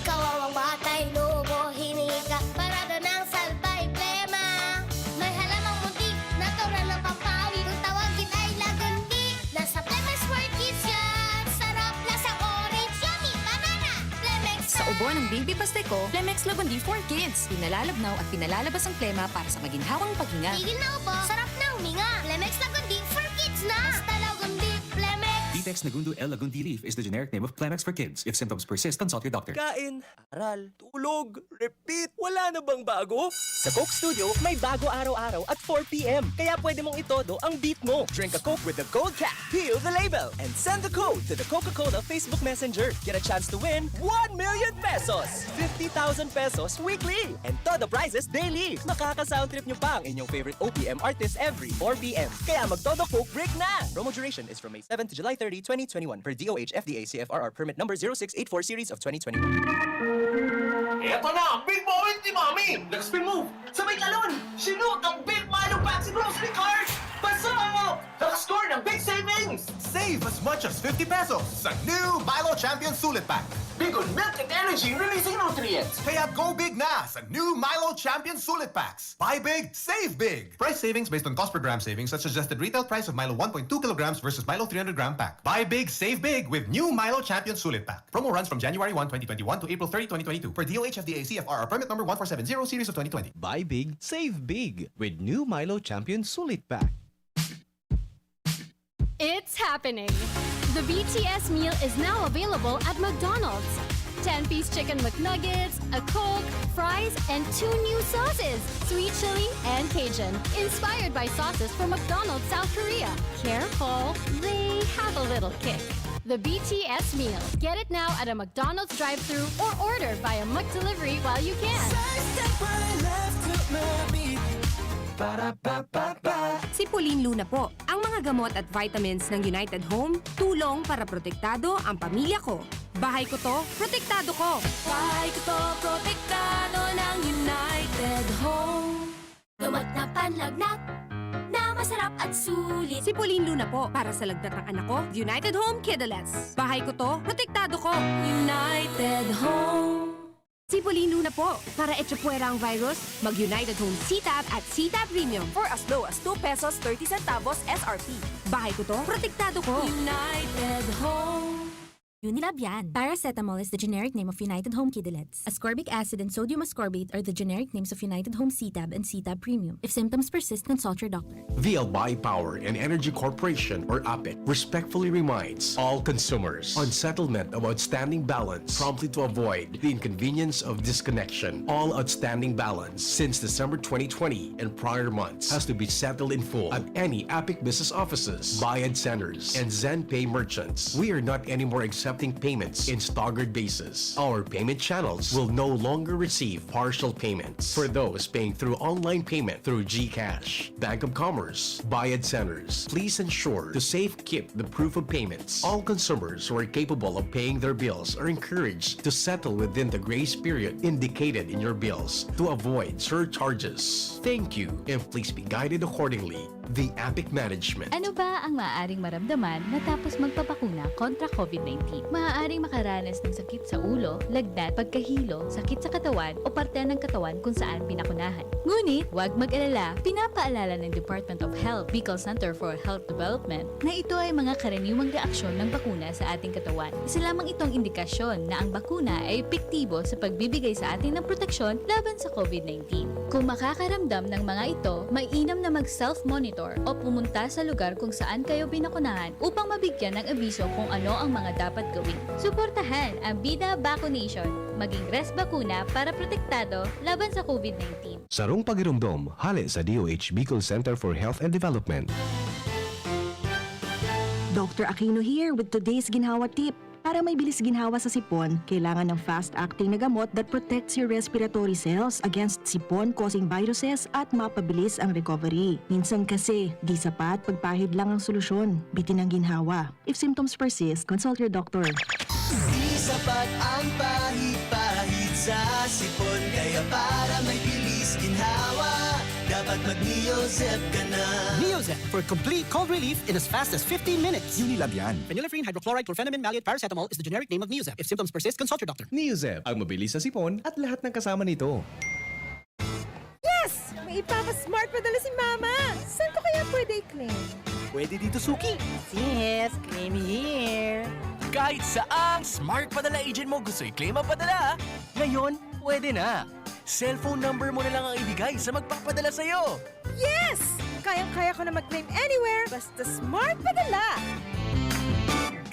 Kawawang batay, lubo, hinika, parada ng salbay, plema. May halamang muntik, natural ng pampawi. Kung tawagin ay lagundi, nasa Lemex for Kids yan. Sarap, lasang orange, yummy, banana. Lemex Sa ubo ng baby Pasteco, Lemex Lagundi for Kids. Pinalalabnaw at pinalalabas ang plema para sa maginhawang paghinga. Tigil na ubo, sarap na huminga. Lemex Lagundi for Kids na. Basta Lagundi, Lemex. Negundo L. Lagundi leaf is the generic name of Kleenex for kids. If symptoms persist, consult your doctor. Kain, aral, tulog, repeat. Wala na bang bago? Sa Coke Studio, may bago araw-araw at four p.m. Kaya pwede mong itodo ang beat mo. Drink a Coke with the code CAT. Peel the label and send the code to the Coca-Cola Facebook Messenger. Get a chance to win one million pesos, fifty thousand pesos weekly, and todo prizes daily. Makaka-sound trip nyo pa ang inyong favorite O P M artist every four p.m. Kaya magtodo Coke break na! Promo duration is from May seven to July thirty, twenty twenty-one, per D O H F D A C F R R permit number zero six eight four series of twenty twenty-one. Eto na ang big moment ni Mami! Nag-spin move! Sabay talon! Sinut ang Big Milo Pack sa grocery cart! Pasok! Nakascore ng big savings! Save as much as fifty pesos sa new Milo Champion Sulit Pack! Big on milk and energy releasing nutrients! Kaya go big na sa new Milo Champion Sulit Packs! Buy big, save big! Price savings based on cost per gram savings at suggested retail price of Milo one point two kilograms versus Milo three hundred gram pack. Buy big, save big with new Milo Champion Sulit Pack. Promo runs from January one, twenty twenty-one to April thirty, twenty twenty-two. Per D O H F D A C F R R permit number one four seven zero series of twenty twenty. Buy big, save big with new Milo Champion Sulit Pack. It's happening! The B T S meal is now available at McDonald's. ten-piece chicken McNuggets, a Coke, fries, and two new sauces, sweet chili and Cajun, inspired by sauces from McDonald's South Korea. Careful, they have a little kick. The B T S meal. Get it now at a McDonald's drive-thru or order via McDelivery while you can. Sipulin Luna po. Ang mga gamot at vitamins ng United Home, tulong para protektado ang pamilya ko. Bahay ko to, protektado ko. Bahay ko to, protektado ng United Home. Gamot na panlagnat na masarap at sulit. Sipulin Luna po para sa lagnat ng anak ko. United Home Kidulets. Bahay ko to, protektado ko. United Home. Sipulin Luna po. Para echapuwera ang virus, mag-United Home C-Tab at C-Tab Premium. For as low as two pesos thirty centavos S R P. Bahay ko to, protektado ko. United Home. Unilab yan. Paracetamol is the generic name of United Home Kidulets. Ascorbic acid and sodium ascorbate are the generic names of United Home C-Tab and C-Tab Premium. If symptoms persist, consult your doctor. The Albay Power and Energy Corporation, or APEC, respectfully reminds all consumers on settlement of outstanding balance promptly to avoid the inconvenience of disconnection. All outstanding balance since December twenty twenty and prior months has to be settled in full at any APEC business offices, Bayad Centers, and ZenPay merchants. We are not anymore accepting payments in staggered basis. Our payment channels will no longer receive partial payments. For those paying through online payment through GCash, Bank of Commerce, Bayad Centers, please ensure to safekeep the proof of payments. All consumers who are capable of paying their bills are encouraged to settle within the grace period indicated in your bills to avoid surcharges. Thank you, and please be guided accordingly. The APEC Management. Ano ba ang maaaring maramdaman matapos magpabakuna kontra COVID nineteen? Maaaring makaranas ng sakit sa ulo, lagnat, pagkahilo, sakit sa katawan, o parte ng katawan kung saan binakunahan. Ngunit, huwag mag-alala, pinapaalala ng Department of Health, Bicol Center for Health Development, na ito ay mga karaniwang reaksyon ng bakuna sa ating katawan. Isa lamang itong indikasyon na ang bakuna ay epektibo sa pagbibigay sa atin ng proteksyon laban sa COVID nineteen. Kung makakaramdam ng mga ito, mainam na mag-self-monitor o pumunta sa lugar kung saan kayo binakunahan upang mabigyan ng abiso kung ano ang mga dapat gawin. Suportahan ang Bida Vaccination. Maging res bakuna para protektado laban sa COVID nineteen. Sarong pagiromdom, hale sa D O H Bicol Center for Health and Development. Doctor Aquino here with today's ginhawa tip. Para may bilis ginhawa sa sipon, kailangan ng fast-acting na gamot that protects your respiratory cells against sipon-causing viruses at mapabilis ang recovery. Minsan kasi, di sapat pagpahid lang ang solusyon. Bitin ang ginhawa. If symptoms persist, consult your doctor. Di sapat ang pahid-pahid sa sipon, kaya para may bilis ginhawa, dapat mag-Neozep ka na. Neozep for complete cold relief in as fast as fifteen minutes. Unilab yan. Phenylephrine, hydrochloride, chlorphenamine, maleate, paracetamol is the generic name of Neozep. If symptoms persist, consult your doctor. Neozep, ang mabilis sa sipon at lahat ng kasama nito. Yes! May ipapa-smart padala si Mama! Saan ko kaya pwede i-claim? Pwede dito, Suki. Yes, claim here. Kahit saang smart padala agent mo gusto i-claim ang padala, ngayon pwede na. Cellphone number mo na lang ang ibigay sa magpapadala sa'yo. Yes! Kayang-kaya ko na mag-claim anywhere, basta smart padala!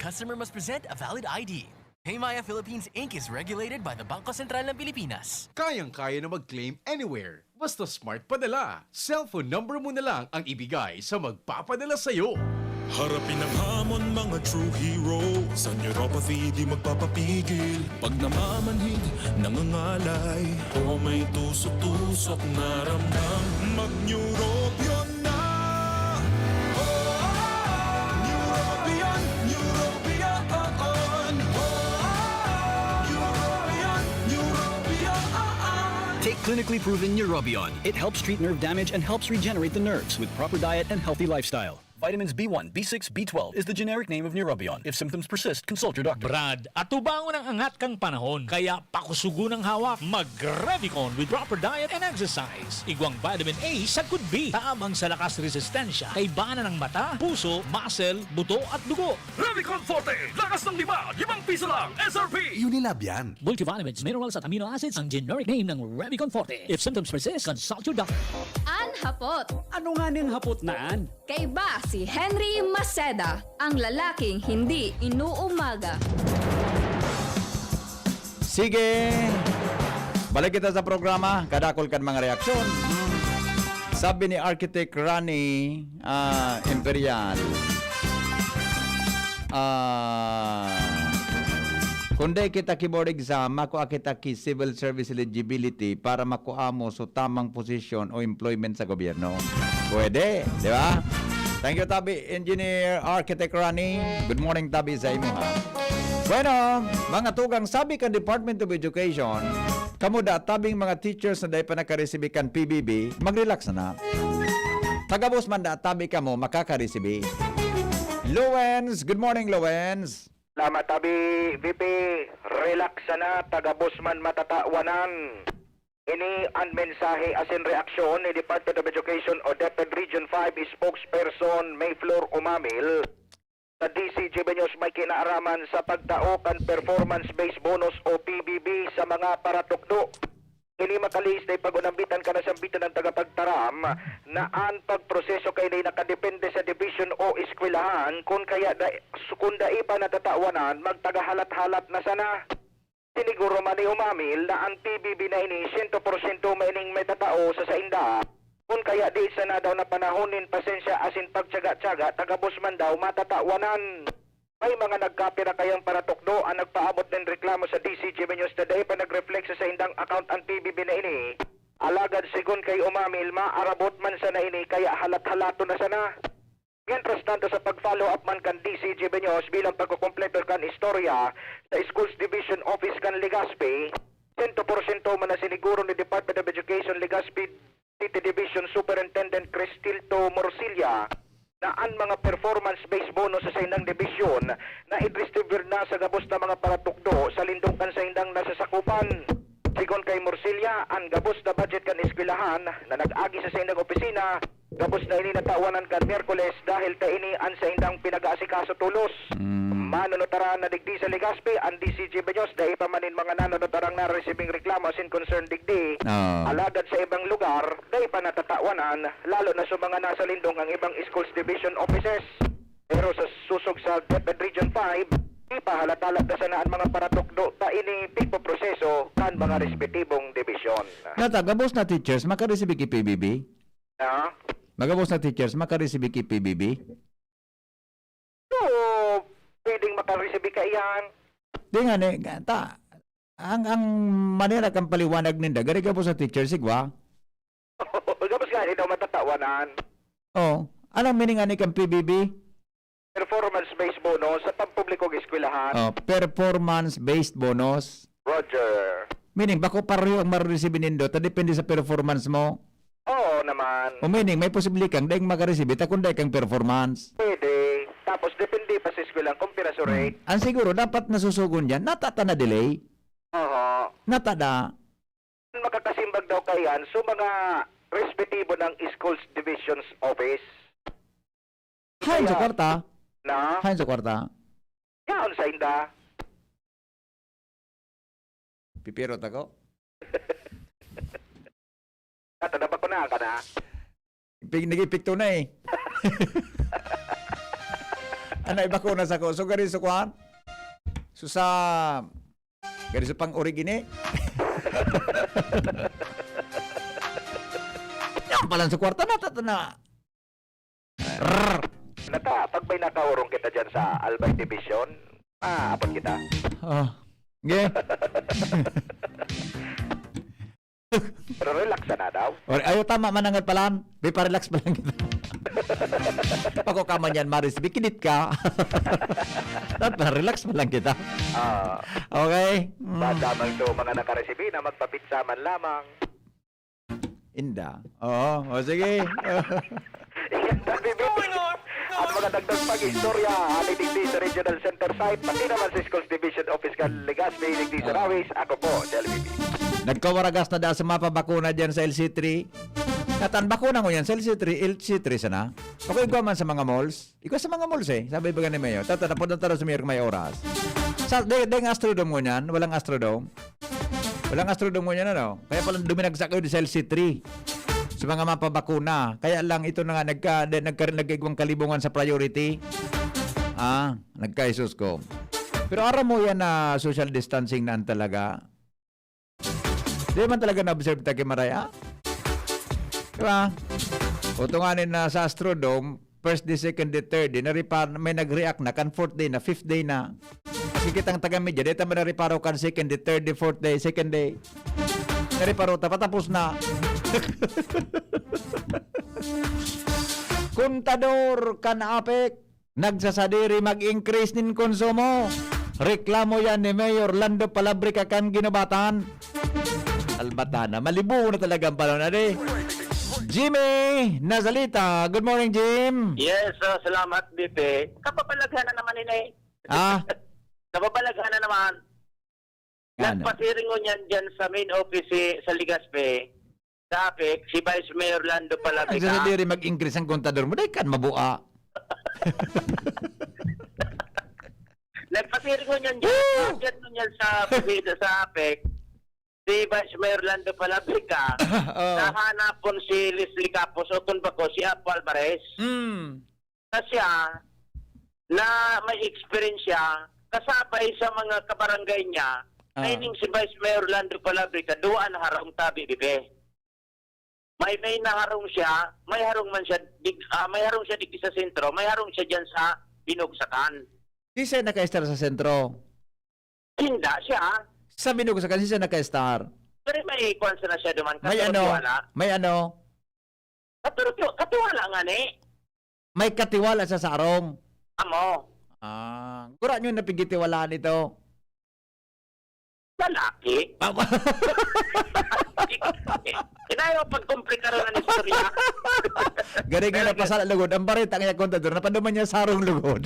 Customer must present a valid I D. PayMaya Philippines Inc is regulated by the Bangko Sentral ng Pilipinas. Kayang-kaya na mag-claim anywhere. Basta smart padala. Cellphone number mo na lang ang ibigay sa magpapadala sa'yo. Harapin ang hamon, mga true hero. Sa neuropathy, di magpapapigil. Pag namamanhid, nangangalay, o may tusok-tusok na ramdam, mag-Neurobion na! Oh, Neurobion, Neurobion, oh, oh. Neurobion, Neurobion, oh, oh. Take clinically proven Neurobion. It helps treat nerve damage and helps regenerate the nerves with proper diet and healthy lifestyle. Vitamins B one, B six, B twelve is the generic name of Neurobion. If symptoms persist, consult your doctor. Brad, atubangon ang angat kan panahon, kaya pakusugon ang hawak. Mag-Revicon with proper diet and exercise. Igwang vitamin A sagkod B, tabang sa lakas resistensya, kaibanan ng mata, puso, muscle, buto at dugo. Revicon Forte, lakas ng lima, limang piso lang, S R P. Unilab yan. Multivitamins, minerals at amino acids ang generic name ng Revicon Forte. If symptoms persist, consult your doctor. An hapot. Ano nga ning hapot na an? Kaiba si Henry Maceda, ang lalaking hindi inuumaga. Sige. Balik kita sa programa, kadakol kan mga reaksyon. Sabi ni Architect Rani, ah, Imperial, ah, "Kung dai kita ki board exam, makua kita ki civil service eligibility para makua mo so tamang posisyon o employment sa gobyerno." Pwede, di ba? Thank you, tabi, Engineer Architect Rani. Good morning, tabi sa imo, ha? Bueno, mga tugang, sabi kan Department of Education, kamo da tabing mga teachers na dai pa nakaresibi kan P B B, mag-relax na. Tagabos man da tabi kamo makakaresibi. Lowens, good morning, Lowens. Salamat, tabi, V P. Relax sana, tagabos man matatawanan. Ini an mensahe asin reaksyon ni Department of Education o DepEd Region five spokesperson Mayflor Umamil sa D C G B News may kinaaraman sa pagtao kan performance-based bonus o P B B sa mga paratukdo. Ini makalihis na ipag-unambitan kan nasambitan ng tagapagtaram na an pagproseso kaini nakadepende sa dibisyon o eskwelahan, kun kaya da, kun dai pa natatawanan, magtagahalat-halat na sana. Siniguro man ni Umamil na an P B B na ini siyento porsyento maining matatao sa sainda. Kun kaya di sana daw na panahon nin pasensya asin pagtyaga-tyaga, tagabos man daw matatawanan. May mga nagkapira kayang paratukdo an nagpaabot nin reklamo sa D C G B News na dai pa nag-reflect sa saindang account an P B B na ini. Alagad sigon kay Umamil, maarabot man sana ini kaya halat-halaton na sana. Mientras tanto, sa pag-follow up man kan D C G B News bilang pagkukumpleto kan istorya sa Schools Division Office kan Legazpi, sento porsyento man na siniguro ni Department of Education Legazpi City Division Superintendent Cristilto Morcilla na an mga performance-based bonus sa saindang dibisyon na i-distribute na sa gabos na mga paratukdo sa lindong kan saindang nasasakupan. Sigon kay Morcilla, an gabos na budget kan eskwelahan na nag-agi sa saindang opisina, gabos na ini natawanan kan Miyerkules dahil ta ini an saindang pinag-aasikaso tolos. Mm. Manunutaran na digdi sa Legazpi, an D C G B News, dai pa man nin mga nanunutarang naresibing reklamo asin concern digdi. Ah. Alagad sa ibang lugar, dai pa natatawanan, lalo na sa mga nasa lindong ang ibang schools division offices. Pero sa susog sa DepEd Region five, ipahalat-halat na sana an mga paratukdo ta ini pigpoproseso kan mga respetibong dibisyon. Nata, gabos na teachers, makaresibi ki P B B? Ha? Magabos na teachers, makaresibi ki P B B? So, pwedeng makaresibi ka iyan. Di nga ni, ta, ang, ang manera kang paliwanag ninda, gari gabos na teachers, igwa? Gabos nga ni daw matatawanan. Oh, anong meaning ani kang P B B? Performance-based bonus sa pampublikong eskwelahan. Oh, performance-based bonus. Roger. Meaning, bako pareho ang marereceive nindo, ta depende sa performance mo. Oo naman. O meaning, may posible kang daing makaresibi, ta kung dai kang performance. Pwede. Tapos, depende pa sa eskwelahan kung pira sa rate. Hmm. Ang siguro, dapat nasusugon dyan, nata ta na-delay. Oo. Nata da. Makakasimbag daw kaiyan sa mga respetibo ng schools divisions office. Haen sa kwarta? Na? Haen sa kwarta? Yaon sa inda. Pipirot ako? Nato na ba ko na ka na? Ipig, nag-epekto na eh. Ano, ibakuna sako. So, gari sa kuwan? So, sa, gari sa pang-origine? Yan pala sa kwarta na, tata na. Rrr. Nata, pag may nakaurong kita dyan sa Albay Division, ah, apat kita. Oh. Ge. Pero relax na daw. Or, ayo, tama, manangat pa lang. Di pa, relax pa lang kita. Pako ka man yan, Maris. Bikinit ka. Dapat relax pa lang kita. Ah. Okay? Mm. Basta man to, mga nakaresibi na magpapitsa man lamang. Inda. Oo. O, sige. Yan, Bibi. At mga dagdag pag-istorya, ato digdi sa Regional Center Site, pati naman sa Schools Division Office kan Legazpi, digdi sa Ah. Rawis. Ako po, si L B B. Nagkawaragas na daw sa mapabakuna dyan sa L C three. At ang bakuna ngunyan sa L C three, L C three sana. O kaya igwa man sa mga malls. Igwa sa mga malls eh. Sabi ba ni Mayor? Tata, napunta tayo sa Mayor may oras. Sa, de, de, ang Astrodome ngunyan, walang Astrodome. Walang Astrodome ngunyan, ano? Kaya pala duminagsak kayo sa L C three. Sa mga mapabakuna. Kaya lang ito na nga, nagka, de, nagka, nagkaigwang kalibungan sa priority. Ah, nagkaisos ko. Pero aram mo yan na social distancing na ang talaga. Di man talaga na-observe ta ki Maray, ah? Di ba? O, tunganin na sa Astrodome, first day, second day, third day, naripar-, may nag-react na, kan fourth day na, fifth day na. Kasi kitang taga-media, di ta man nariparo kan second day, third day, fourth day, second day. Nariparo ta, patapos na. Kontador kan APEC, nagsasadiri mag-increase nin konsumo. Reklamo yan ni Mayor Lando Palabrica kan Guinobatan. Albatan na. Malibo na talaga ang panahon, ade. Jimmy Nazalita. Good morning, Jim. Yes, ah, salamat, B P. Kababalaghan na naman, ini. Ah? Kababalaghan na naman. Ano? Nagpasiring ngunyan dyan sa main office si, sa Legazpi, sa APEC, si Vice Mayor Lando Palabrica. Nagsasadiri mag-increase ang kontador mo. Dahil kan mabua. Nagpasiring ngunyan dyan, Woo! Dyan ngunyan sa, sa APEC, si Vice Mayor Lando Palabrica, Oh. Nahanapon si Leslie Capos o kun bako si Apo Alvarez. Mm. Na siya, na may experience siya, kasabay sa mga kabarangay niya, Ah. na ining si Vice Mayor Lando Palabrica, duwa na harong tabi, bibi. May, may naharong siya, may harong man siya, dig-, ah, may harong siya digdi sa sentro, may harong siya diyan sa Binugsakan. Di siya naka-star sa sentro? Hindi siya. Sa Binugsakan, di siya naka-star? Pero may kwan sana siya duman, May ano? katiwala. May ano? Katuro-, katiwala nga ni. May katiwala sa sarong? Amo. Ah, gura nyo napigitiwalaan ito? Lalaki. Tama. Inayo pagkomplikaron ang istorya. Galing nga Galing. napasala lugod. Ang barita nga kontador, napaduman niya sarong lugod.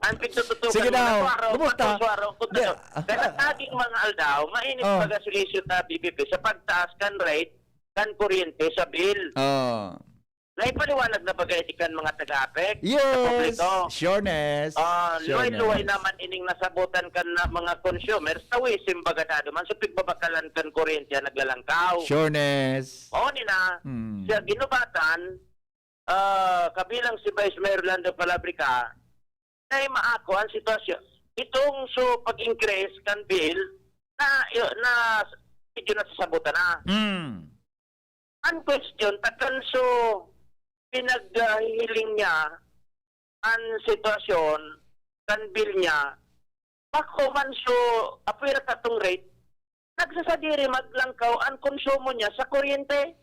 Ang pagtututukan Sige mo na daw. suwaro, Kumusta? pagtusuwaro, kung Di- ano. Kaya naging mga aldaw, mainit Oh. baga silisyo ta B P P sa pagtaas kan rate kan kuryente sa bill. Oh. Naipaliwanag na baga iti kan mga taga-APEC sa Yes. publiko? Sureness. Ah, Sureness. luway-luway naman ining nasabutan kan na mga consumers, tawisim baga dado man sa pigbabakalan kan kuryente ang naglalangkaw. Sureness. O, ni na, Hmm. sa Guinobatan, ah, kabilang si Vice Mayor Lando Palabrica, na maako ang sitwasyon. Itong so pag-increase kan bill na, na medyo nasasabutan na. Mm. Ang question, takan so pinaghihiling niya ang sitwasyon kan bill niya, bako man so apwera katong rate, nagsasadiri maglangkaw ang konsumo niya sa kuryente.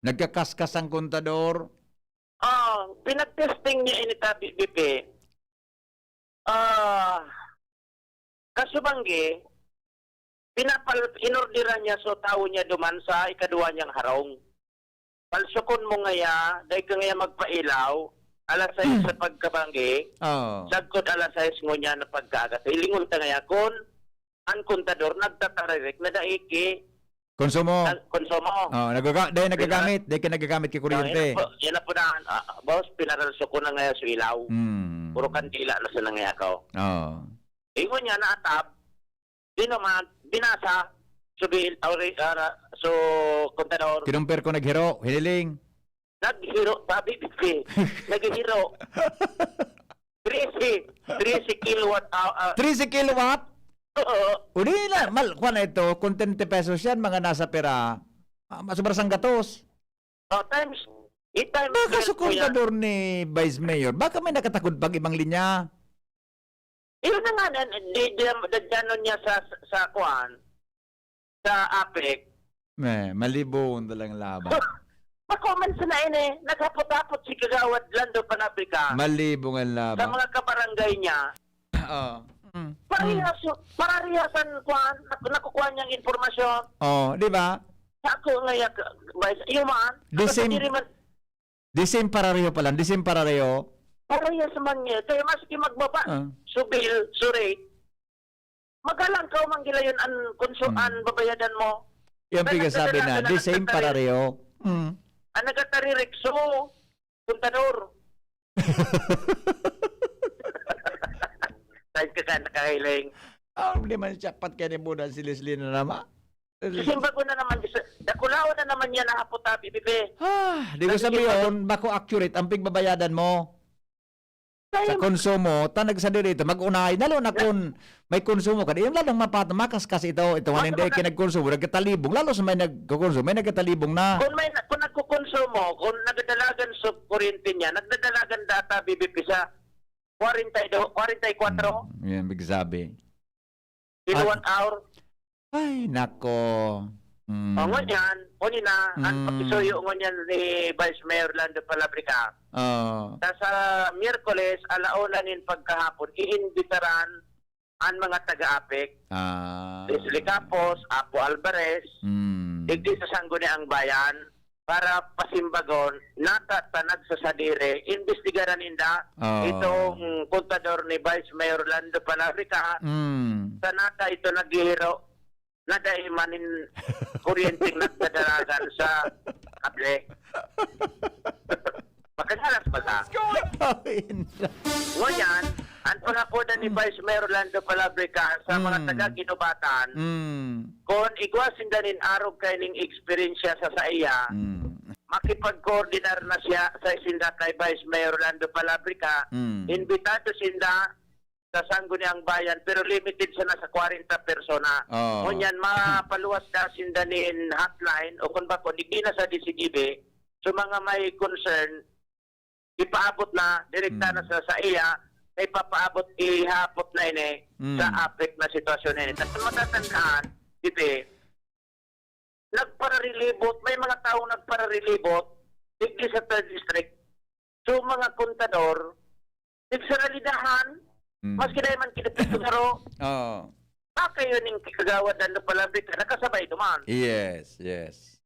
Nagkakaskas ang kontador. Ah, pinag-testing niya ini ta, B P. Ah, kasubanggi, pinapal-, inorderan niya so tawo niya duman sa ikaduwa niyang harong. Palsukon mo ngaya, dai ka ngaya magpailaw, alas sais sa pagkabanggi, Oo. sagkod alas sais ngunyan na pagkaaga. Hilingon ta ngaya kun an kontador nagtatarirek na dai ki Konsumo. Nag-, konsumo. Oh, nagaga-, dahil Di ba? nagagamit, dahil ka nagagamit kay Ah, kuryente. yan na po, yan na po na, ah, boss, pinaralso ko na ngayon sa ilaw. Hmm. Puro kandila na sa nangayakaw. Oh. Ingon niya, naatab, di naman, binasa, so, bil-, ah, re-, ah, ra-, so, kontador. Kinumpir ko naghiro, hiniling. Naghiro, sabi, Bibi. Naghiro. Trese, trese kilowatt hour. Trese kilowatt? Oo. O di na, mal-, kwan na ito, kung twenty pesos yan, mga nasa pera, ah, sobra sanggatos. Oh, times, i-times Baka twelve sa mo yan. Kontador ni Vice Mayor, baka may nakatakod pag ibang linya. Yun na nga, nan-, di, di, dadyanon niya sa, sa kuan, sa APEC. Eh, malibong talagang laban. Bako man sana ini, naghapot-hapot si Kagawad Lando Palabrica Malibong ang sa laban. Mga kabarangay niya. Oo. Mm. Parehas, Mm. parehas ang kuan, nak-, nakukuha niyang impormasyon. Oh, di ba? Sa ako nga yak-, Vice, yun man, The same, nakasagiri man. The same parareho pa lang, the same parareho. Parehas man niya. Kaya maski magbaba, Ah. subil, surit, magalangkaw man gilayon an konsu-, Hmm. an babayadan mo. Yan Kaya pigkasabi na, nagdadala the ka same nagtatari-, parareho. Hmm. Ang nagtataririk, so, kontador. Saan ka ka nakahiling? Ah, di man siya pat kaya ni Buda si Leslie na naman. Sisimbagon na naman, dakulaon na naman niya na hapot, ah, Bibi. Ah, di ko Kasi sabi simbagon yun, bako accurate ang pigbabayadan mo. Kaya Sa konsumo, ta nagsadiri ito, mag-unay, lalo na kung may konsumo ka, yung lalong mapat-, makaskas ito, ito nga Mas hindi, maka- kinagkonsumo, nagkatalibong, lalo sa may nagkukonsumo, may nagkatalibong na. Kung may, kung nagkukonsumo, kung nagdadalagan sa kuryente niya, nagdadalagan data, Bibi, sa kwarenta y dos, kwarenta y kwatro. Hmm, yan, bigsabi. Kilowatt At hour. Ay, nako. Mm. O, ngunyan, ngunyan na, ang Mm. pakisuyo ngunyan ni Vice Mayor Lando Palabrica. Oo. Sa, sa Miyerkules, alauna nin pagkahapon, iimbitaran ang mga taga-APEC. Ah. Leslie Capos, Apo Alvarez, Mm. digdi sa Sangguniang Bayan, para pasimbagon, nata ta nagsasadiri, imbestigaran ninda Oo. itong kontador ni Vice Mayor Lando Palabrica, Mm. sa nata ito naghihiro, na dai man nin kuryenteng nagdadalagan sa kable. Makadalas ba ka? Ay, na- Ngunyan, ang pangapodan ni Mm. Vice Mayor Lando Palabrica sa mga Mm. taga-Guinobatan, Mm. kun igwa sinda nin arog kaining eksperyensya sa saiya, Mm. makipagkoordinar na siya sa sinda kay Vice Mayor Lando Palabrica. Mm. Imbitado sinda sa Sangguniang Bayan, pero limited sana sa kwarenta persona. Oo. Ngunyan, mapaluwas na sinda nin hotline o kung bako, digdi na sa D C G B, so mga may concern, ipaabot na, direkta na Mm. sa, sa iya, na ipapaabot, ihapot na ini Mm. sa APEC na sitwasyon na ini. Tapos matatandaan, Bibi, nagpararelibot, may mga taong nagpararelibot, digdi sa third district. So, mga kontador, nagsaralidahan, Mm. maski na man kinapit sa garo, Oo. baka yun yung kagawad na palabit na nakasabay duman. Yes, yes.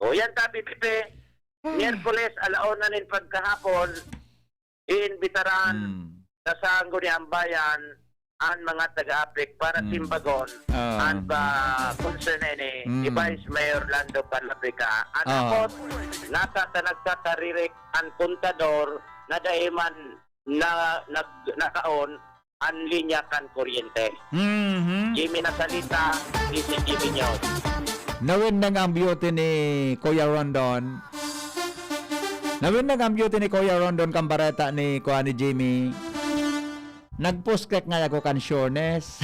O, yan, tabi, Pipe. Miyerkules, alauna nin pagkahapon, iimbitaran Mm. sa Sangguniang Bayan an mga taga-APEC para Mm. simbagon Ah. an ba concern na ini ni Mm. Vice Mayor Lando Palabrica. An Ah. hapot, nasa ta nagtataririk an kontador na dai man na, nag-, nakaon an linya kan kuryente. Mhm. Jimmy Nasalita, D C T V News. Nawindang ang beauty ni Kuya Rondon. Nawindang ang beauty ni Kuya Rondon kan bareta ni, kuan, ni Jimmy. Nagpuskek nga ako kan sureness.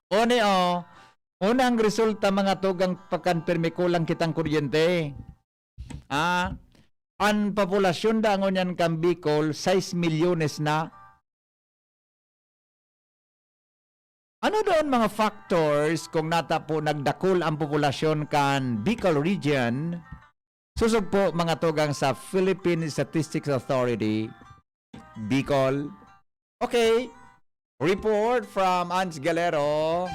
Oni, oh. Unang resulta, mga tugang, pakan pirmi kulang kitang kuryente. Ah, an populasyon da ngunyan kan Bicol, sais milyones na. Ano daw an mga factors kung nata po nagdakul ang populasyon kan Bicol Region? Susog po, mga tugang, sa Philippine Statistics Authority, Bicol. Okay. Report from Ange Galero.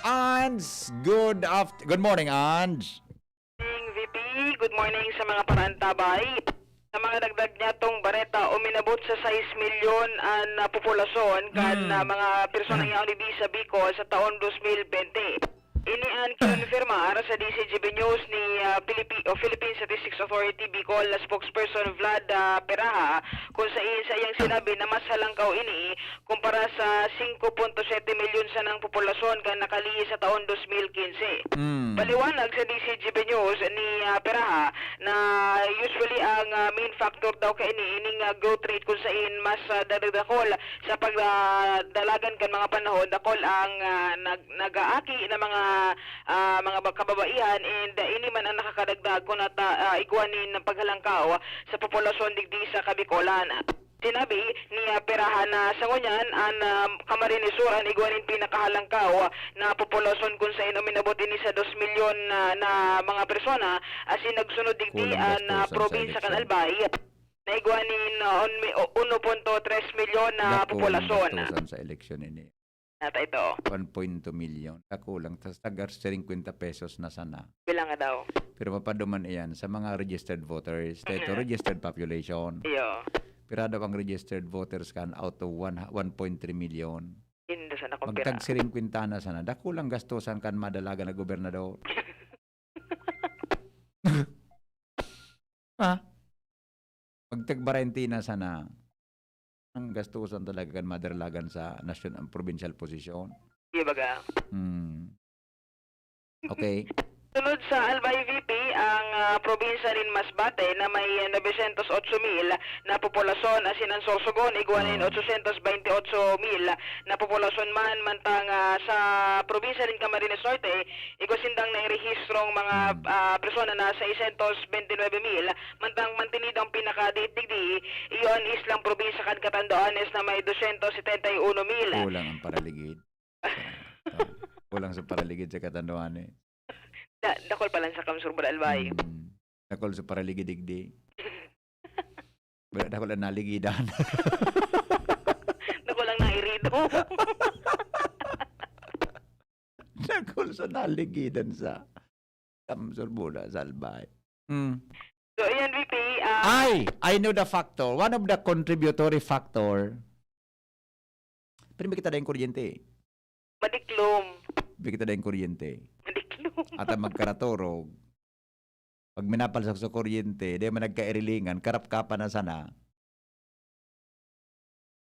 Ange, good aft-, good morning, Ange. Morning, V P. Good morning sa mga paraantabay. Sa mga dagdag niyatong bareta, uminabot sa sais milyon an, ah, populasyon kan, Mm. ah, mga personang Mm. yaon digdi sa Bicol sa taon dos mil bente. Ini an kinonfirmar sa D C G B News ni, ah, Philippi-, o Philippine Statistics Authority Bicol na spokesperson Vlad, ah, Peraha, Kung sa, sa iyang sinabi na mas halangkaw ini kumpara sa singko punto siyete milyon sanang populasyon kan nakalihis sa taon dos mil kinse. Mm. Paliwanag sa D C G B News ni, ah, Peraha na usually ang, ah, main factor daw kaini ining, ah, growth rate kung sain mas, ah, dadadakol sa pagdalagan kan mga panahon, dakol ang, ah, nag-, nag-aaki na mga, ah, mga ba-, kababaihan, and, ah, ini man ang nakakadagdag kun ata, ah, igwa nin paghalangkaw sa populasyon digdi sa Kabikolan. Sinabi ni, ah, Peraha na sa ngunyan, an, ah, Camarines Sur an igwa nin pinakahalangkaw na populasyon kun sain uminabot ini sa dos milyon na, na mga persona, asin nagsunod digdi Kulang an, ah, gastusan sa probinsya kan eleksyon. Albay na igwa nin, ah, un-, mi-, o-, uno punto tres milyon na Dakul ang populasyon. Gastusan sa eleksyon ini. Nata ito. One point two million. Kakulang. Tas taga singkwenta pesos na sana. Bilang nga daw. Pero mapaduman iyan sa mga registered voters. Dahil ito, Mhm. registered population. Iyo. Pero daw ang registered voters kan out of one, one point three million. Hindi sana kumpira. Magtag singkwenta na sana. Dakulang gastusan kan madalagan na gobernador. Ha? Magtagbarentina sana. Ang gastusan talaga kan madalagan sa nasyon ang provincial position. Di ba ga? Hmm. Okay. Sunod sa Albay V P, ang, ah, probinsya nin Masbate na may novecientos otso mil na populasyon, asin ang Sorsogon, igwa nin Ah. otsocientos baynte otso mil na populasyon man, mantang, ah, sa probinsya nin Camarines Norte, igwa sindang nairehistrong mga, Hmm. ah, persona na seiscientos veintinuebe mil, mantang mantinido ang pinakadiit digdi, iyo an islang probinsya kan Catanduanes na may doscientos setenta y uno mil. Kulang ang paraligid. Sa, ah, kulang sa paraligid sa Catanduanes. Da-, dakol pa lang sa Kamsur, Brad Albay. Hmm. Dakol sa paraligid digdi. Wala, dakol ang naligidan. Dakol ang nairido. Dakol sa naligidan sa Kamsur, Buda, Salbay. Hmm. So, ayan, V P, ah, Ay! I know the factor. One of the contributory factor. Pero may kita dayong kuryente. Madiklom. May kita dayong kuryente. Madiklom. At ang magkaratorog, pag minapalsak sa kuryente, di man nagkairilingan, karap-kapan na sana.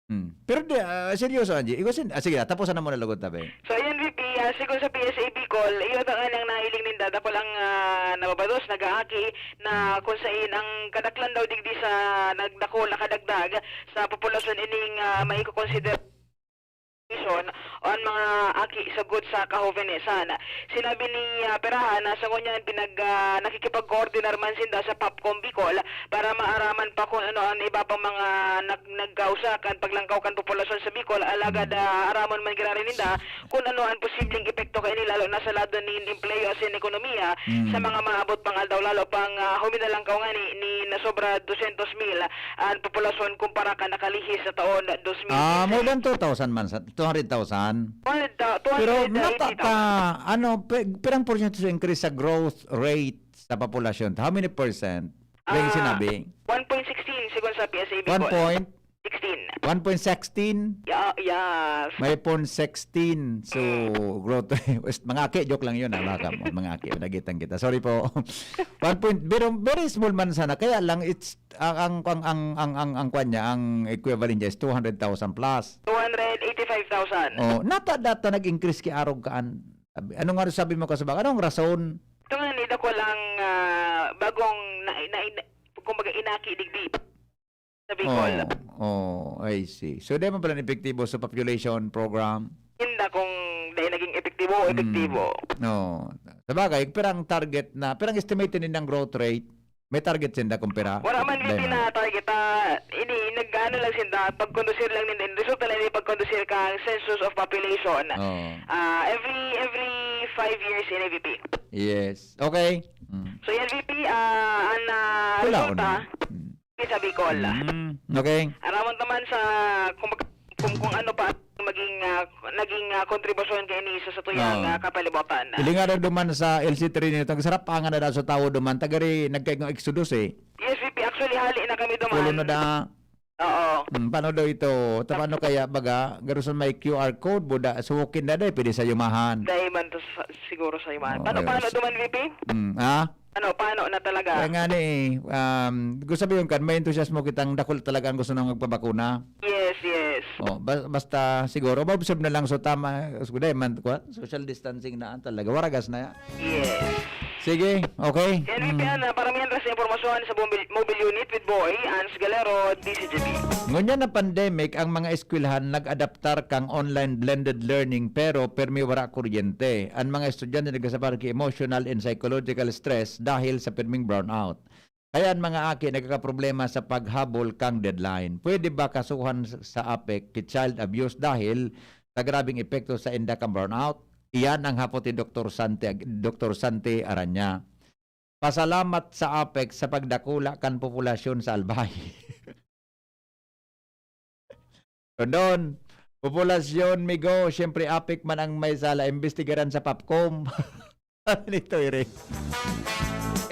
Hmm. Pero di, ah, seryoso, Angie. Ikaw sin-, ah, sige, tapusan na muna lugod, tabi. So, ayun, V P, ah, sigon sa P S A Bicol, iyo ta nga nang nahiling ninda, dakul ang, ah, nababados, nag-aaki, na Hmm. kung sain ang kadaklan daw digdi sa nagdakul na kadagdag sa populasyon ining, ah, maikokonsider on mga aki sagkod sa kahovenesan. Sinabi ni, ah, Peraha na sa ngunyan pinag-, ah, nakikipagkoordinar man sinda sa POPCOM Bicol para maaraman pa kung ano ang iba pang mga nag-, nagkausa kan paglangkaw kan populasyon sa Bicol. Alagad, Hmm. ah, aramon man giraray ninda kung ano ang posibleng epekto kaini, lalo na sa lado nin empleyo asin ekonomiya sa Hmm. mga maabot pang aldaw, lalo pang, ah, huminalangkaw ngani ni nasobra dosyentos mil an populasyon kumpara kan nakalihis sa taon dos mil quince. Ah, more than two thousand man sa, two hundred thousand? One hundred thou-, Pero two hundred eighty thousand. Nata-, ta-, ano, pe-, pirang porsyento sa increase sa growth rate sa populasyon? How many percent? Yung Ah, sinabi? One point sixteen, sigon sa P S A Bicol. One point? Sixteen. One point sixteen? Ya-, yes. May point sixteen. So, Mm. growth rate. Mga aki, joke lang yun, ah, mga kam-, mga aki, nagitan kita. Sorry po. One point, pero very small man sana. Kaya lang, it's, ang, ang, ang, ang, ang, ang, ang kwan niya, ang equivalent niya is two hundred thousand plus. Two hundred eighty-five thousand. Oh, nata-, data nag-increase ki arog kaan. Sabi, ano nga sabi mo, kasabak? Anong rason? Ito nga, ni dakul ang, ah, bagong na, na, na, kumbaga, inaki digdi sa Bicol. Oh, oh, I see. So, di man pala epektibo sa population program? Hindi kung dahil naging epektibo o Hmm. epektibo. No. Sabagay, pirang target na, pirang estimated nindang growth rate? May target sinda kung pira? Wala man Dai man. Pina-target, ah, ini, nag-ano lang sinda, pagkondusir lang ninda, resulta lang ini pagkondusir kang census of population. Oo. Ah, every, every five years in A V P. Yes. Okay. Mm. So, yan, V P, ah, ang, ah, Wala, resulta, una. Mm. sa Bicol. Mm. Okay. Aramon naman sa, kung, kung, kung ano pa maging, ah, naging, ah, kontribusyon kaini sa satuyang, Oo. ah, kapalibutan. Hilinga daw duman sa L C three nito, ang sarap pa nga na daw sa tawo duman, tagari nagkaigong exodus eh. Yes, V P, actually, hali na kami duman. Pulo na da. Oo. Hmm, paano daw ito? Ta-, paano kaya, baga, garusan may Q R code, buda, suwokin na, day, pwede sa yumahan. Dai man to sa, siguro sa yumahan. Oo, paano, yes. Paano duman, V P? Hmm, ah? Ano, paano na Talaga. Kaya nga ni, um, gusto sabihin kan, may entusiasmo kitang dakul talaga ang gusto nang magpabakuna. Yes, yes. Oh, ba- basta siguro, ma-observe na lang so tama, so, dai man, kwa, social distancing na talaga, waragas na. Yes. Sige, okay. Yan ang mm. Paramihan ras na impormasyon sa Mobil, Mobil Unit with Boy, Ans Galero, D C G B. Ngunyan na pandemic, ang mga eskwelahan nag-adaptar kang online blended learning pero permi wara kuryente. Ang mga estudyante nagkasabay ki emotional and psychological stress dahil sa pirming brownout. Kaya ang mga aki nagkakaproblema sa paghabol kang deadline. Pwede ba kasuhan sa APEC ki child abuse dahil sa grabing epekto sa inda kang brownout? Iyan ang hapot ni Doktor Sante, Doktor Sante Aranya. Pasalamat sa APEC sa pagdakula kan populasyon sa Albay. Don, populasyon, migo, siyempre APEC man ang may sala, imbestigaran sa PAPCOM. Nito, Ire.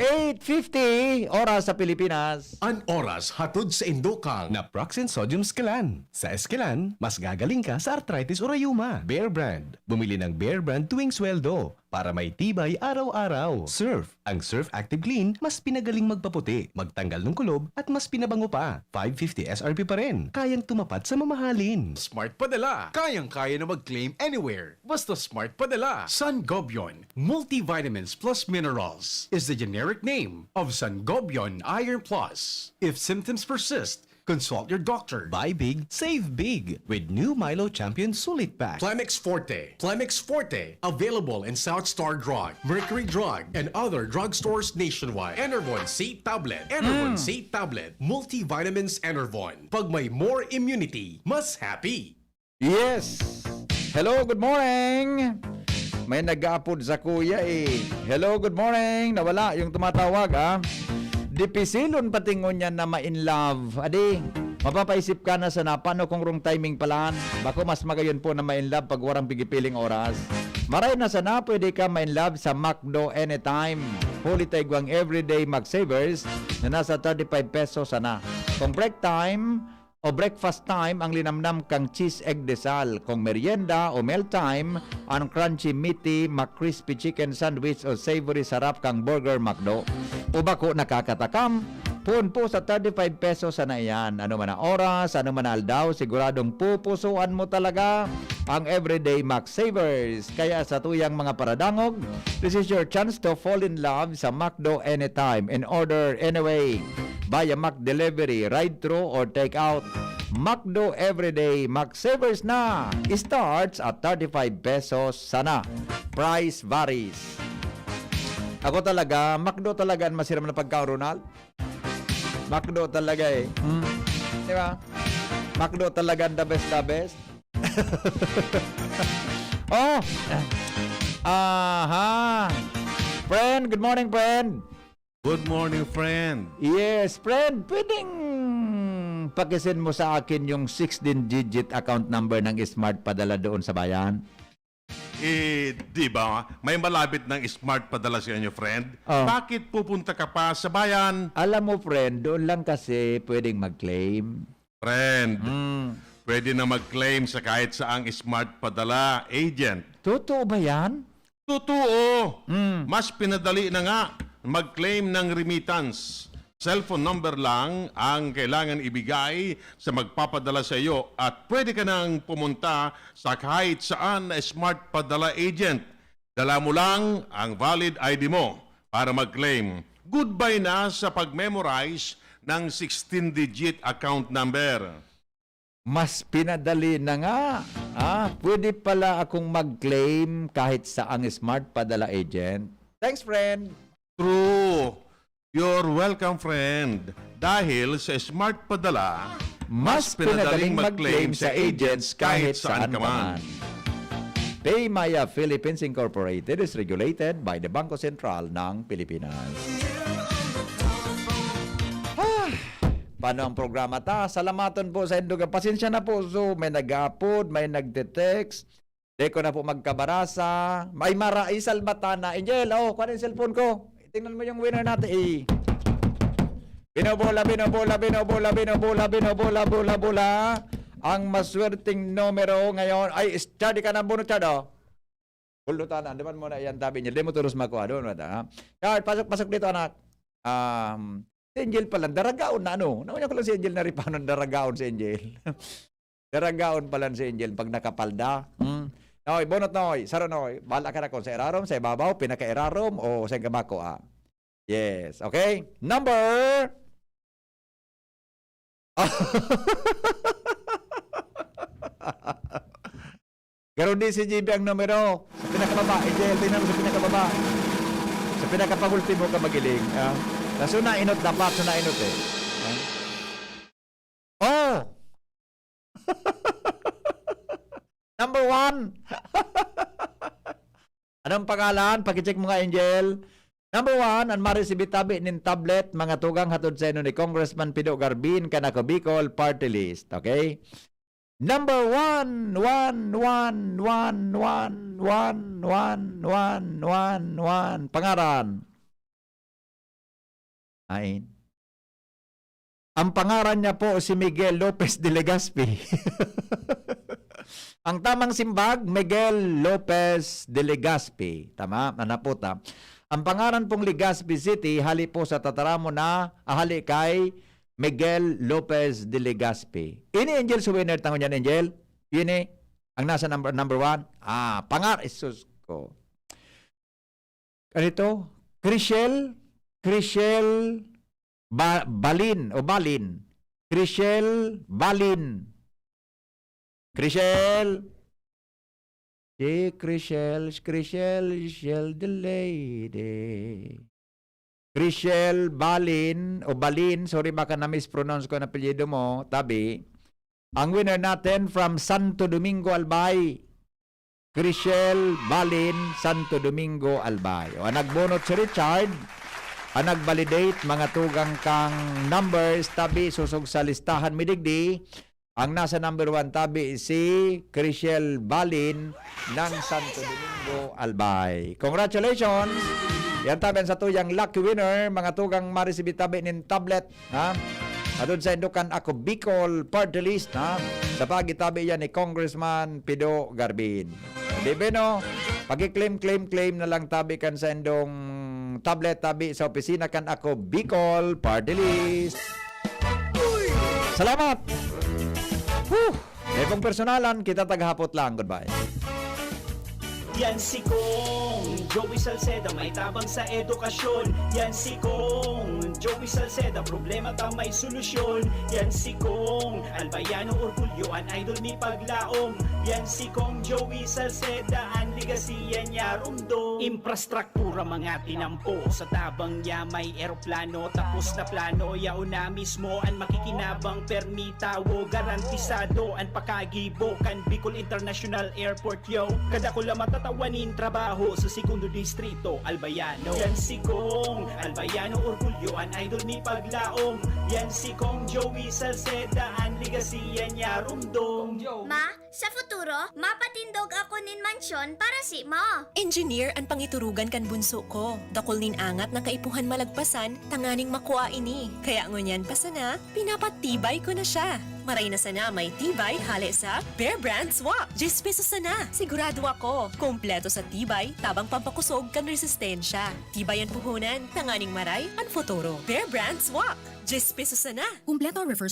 Eight fifty, oras sa Pilipinas. An oras hatod sa indokang Naproxen Sodium Esquilan. Sa Esquilan, mas gagaling ka sa arthritis o rayuma. Bear Brand. Bumili ng Bear Brand tuwing sweldo para may tibay araw-araw. Surf. Ang Surf Active Clean mas pinagaling magpaputi, magtanggal ng kulob at mas pinabango pa. Five fifty S R P pa rin. Kayang tumapat sa mamahalin. Smart Padala. Kayang-kaya na mag-claim anywhere. Basta Smart Padala. Sangobion Multivitamins Plus Minerals is the generic name of Sangobion Iron Plus. If symptoms persist, consult your doctor. Buy big, save big with new Milo Champion Sulit Pack. Plemex Forte. Plemex Forte. Available in South Star Drug, Mercury Drug, and other drugstores nationwide. Enervon C Tablet. Enervon C Tablet. Multivitamins Enervon. Pag may more immunity, mas happy. Yes. Hello, good morning. May nag-aapod sa kuya eh. Hello, good morning. Nawala yung tumatawag, ah. Dipisilon pati ngunyan na ma-in love. Adi, mapapaisip ka na sana, paano kung wrong timing palan? Bako mas magayon po na ma-in love pag warang pigipiling oras. Maray na sana, pwede ka ma-in love sa McDo anytime. Huli ta igwang everyday McSavers na nasa thirty-five pesos sana. Kung break time, o breakfast time ang linamnam kang cheese egg desal, kung merienda o meal time, ang crunchy, meaty, McCrispy chicken sandwich o savory sarap kang burger McDo. O bako nakakatakam, poon po sa thirty-five pesos sana iyan. Ano man na oras, ano man na aldaw, siguradong pupusuan mo talaga ang everyday Mac Savers. Kaya sa tuyang mga paradangog, this is your chance to fall in love sa McDo anytime and order anyway. Via Mac Delivery, ride-thru or take-out. McDo everyday, Mac Savers na! Starts at thirty-five pesos sana. Price varies. Ako talaga, McDo talaga ang masiram na pagkaon, Ronald. McDo talaga eh. Hmm. Di ba? McDo talaga ang the best, the best. Oh! Aha! Friend, good morning, friend! Good morning, friend. Yes, friend. Pwedeng pakisend mo sa akin yung sixteen-digit account number ng Smart Padala doon sa bayan? Eh, di ba? May malapit ng Smart Padala sa inyo, friend. Oh. Bakit pupunta ka pa sa bayan? Alam mo, friend, doon lang kasi pwedeng mag-claim. Friend, Mm. pwede na mag-claim sa kahit saang Smart Padala agent. Totoo ba yan? Totoo! Mm. Mas pinadali na nga mag-claim ng remittance. Cellphone number lang ang kailangan ibigay sa magpapadala sa iyo at pwede ka nang pumunta sa kahit saan na Smart Padala agent. Dala mo lang ang valid I D mo para mag-claim. Goodbye na sa pag-memorize ng sixteen-digit account number. Mas pinadali na nga. Ah, pwede pala akong mag-claim kahit saang Smart Padala agent. Thanks, friend. True. You're welcome, friend. Dahil sa Smart Padala, Mas pinadaling mag-claim sa agents kahit saan ka man. Paymaya Philippines Incorporated is regulated by the Bangko Sentral ng Pilipinas. Ah, paano ang programa ta? Salamaton po sa indog. Pasensya na po. So, may nag-aapod, may nagte-text. Di ko na po magkabarasa. May mara, isalbata na. Angel, oh, kuha na yung cellphone ko. Tingnan mo yung winner natin. Eh. Binobola, binobola, binobola, binobola, binobola, bola, bola. Ang maswerteng numero ngayon ay study ka ng bono, Chad, oh. Pulutan na. Di man mo na yan, tabi niya. Di mo tulos makuha doon, wala, ha? Chad, pasok, pasok dito, anak. Um, si Angel pala, daragaon na ano. Nauna ko lang si Angel na ripanon, daragaon si Angel. Daragaon pala si Angel pag nakapalda. Hmm. Noy, bunot Noy, saro Noy. Bahala ka na kung sa irarom, sa ibabaw, pinakairarom, o sa gabako, ah. Yes, okay? Number Pero di si G B ang numero. Sa pinakababa, Angel, tingnan mo sa pinakababa. Sa pinakapangultimo ka magiling. Ah. Kaso nainot dapat, so nainot eh. Ah. Oh! Number one! Anong pangalan? Pakicheck mo nga, Angel. Number one, an maresibi tabi nin tablet, mga tugang, hatod sa inyo ni Congressman Pido Garbin, kan Ako Bicol Party List. Okay? Number one, one, one, one, one, one, one, one, one, one. Pangaran. Ain. Ang pangaran niya po si Miguel Lopez de Legazpi. Ang tamang simbag, Miguel Lopez de Legazpi. Tama? Nanaputa. Ang pangaran pong Legazpi City, hali po sa tataramon na, ah, hali kay Miguel Lopez de Legazpi. Ini, Angel, sa winner tango niyan, Angel. Ini, ang nasa number, number one. Ah, pangar-, isus ko. Ano ito? Chriselle? Chriselle Ba-, Balin o Balin? Chriselle Balin. Chriselle. Si Chriselle, Chriselle, Chriselle the lady. Chriselle Balin o Balin, sorry baka na-mispronounce ko ang apelyido mo, tabi. Ang winner natin from Santo Domingo, Albay. Chriselle Balin, Santo Domingo, Albay. O, ang nagbunot si Richard, ang nag-validate, mga tugang kang numbers, tabi, susog sa listahan mi digdi. Ang nasa number one, tabi, si Chriselle Balin ng Santo Domingo, Albay. Congratulations! Yan tabi ang satuyang lucky winner, mga tugang maresibi tabi nin tablet. Ha? Atod sa indokan ako, Bicol Party List, ha? Sa pagitabi yan ni Congressman Pido Garbin. Di ba, no? Pag-claim, claim, claim na lang tabi kan sa indong tablet, tabi sa opisina kan ako, Bicol Party List. Salamat! Whew! May pong personalan, kita tagahapot lang. Goodbye. Yan si Kong Joey Salceda, may tabang sa edukasyon. Yan si Kong Joey Salceda, problema ta may solusyon. Yan si Kong Albayano Orgulyo, an idol mi paglaom. Yan si Kong Joey Salceda, an legasiya niya rumdom. Infrastruktura mga tinampo, sa tabang niya may eroplano, tapos na plano, yaon na mismo an makikinabang, permi tawo, garantisado an pakagibo kan Bicol International Airport, yo. Kadakula matatawa nin trabaho sa Segundo Distrito, Albayano. Yan si Kong Albayano Orgulyo, an idol mi paglaom. Yan si Kong Joey Salceda, an legasiya niya rumdom. Ma, sa futuro, mapatindog ako nin mansyon para simo. Engineer an pangiturugan kan bunso ko. Dakul nin angat na kaipuhan malagpasan tanganing makua ini. Kaya ngunyan pa sana, pinapatibay ko na siya. Maray na sana may tibay hale sa Bear Brand Swak. Diyes pesos sana. Sigurado ako, kompleto sa tibay, tabang pampakusog kan resistensya. Tibay an puhunan, tanganing maray an futuro. Bear Brand Swak. Diyes pesos sana. Kumpleto ang reverse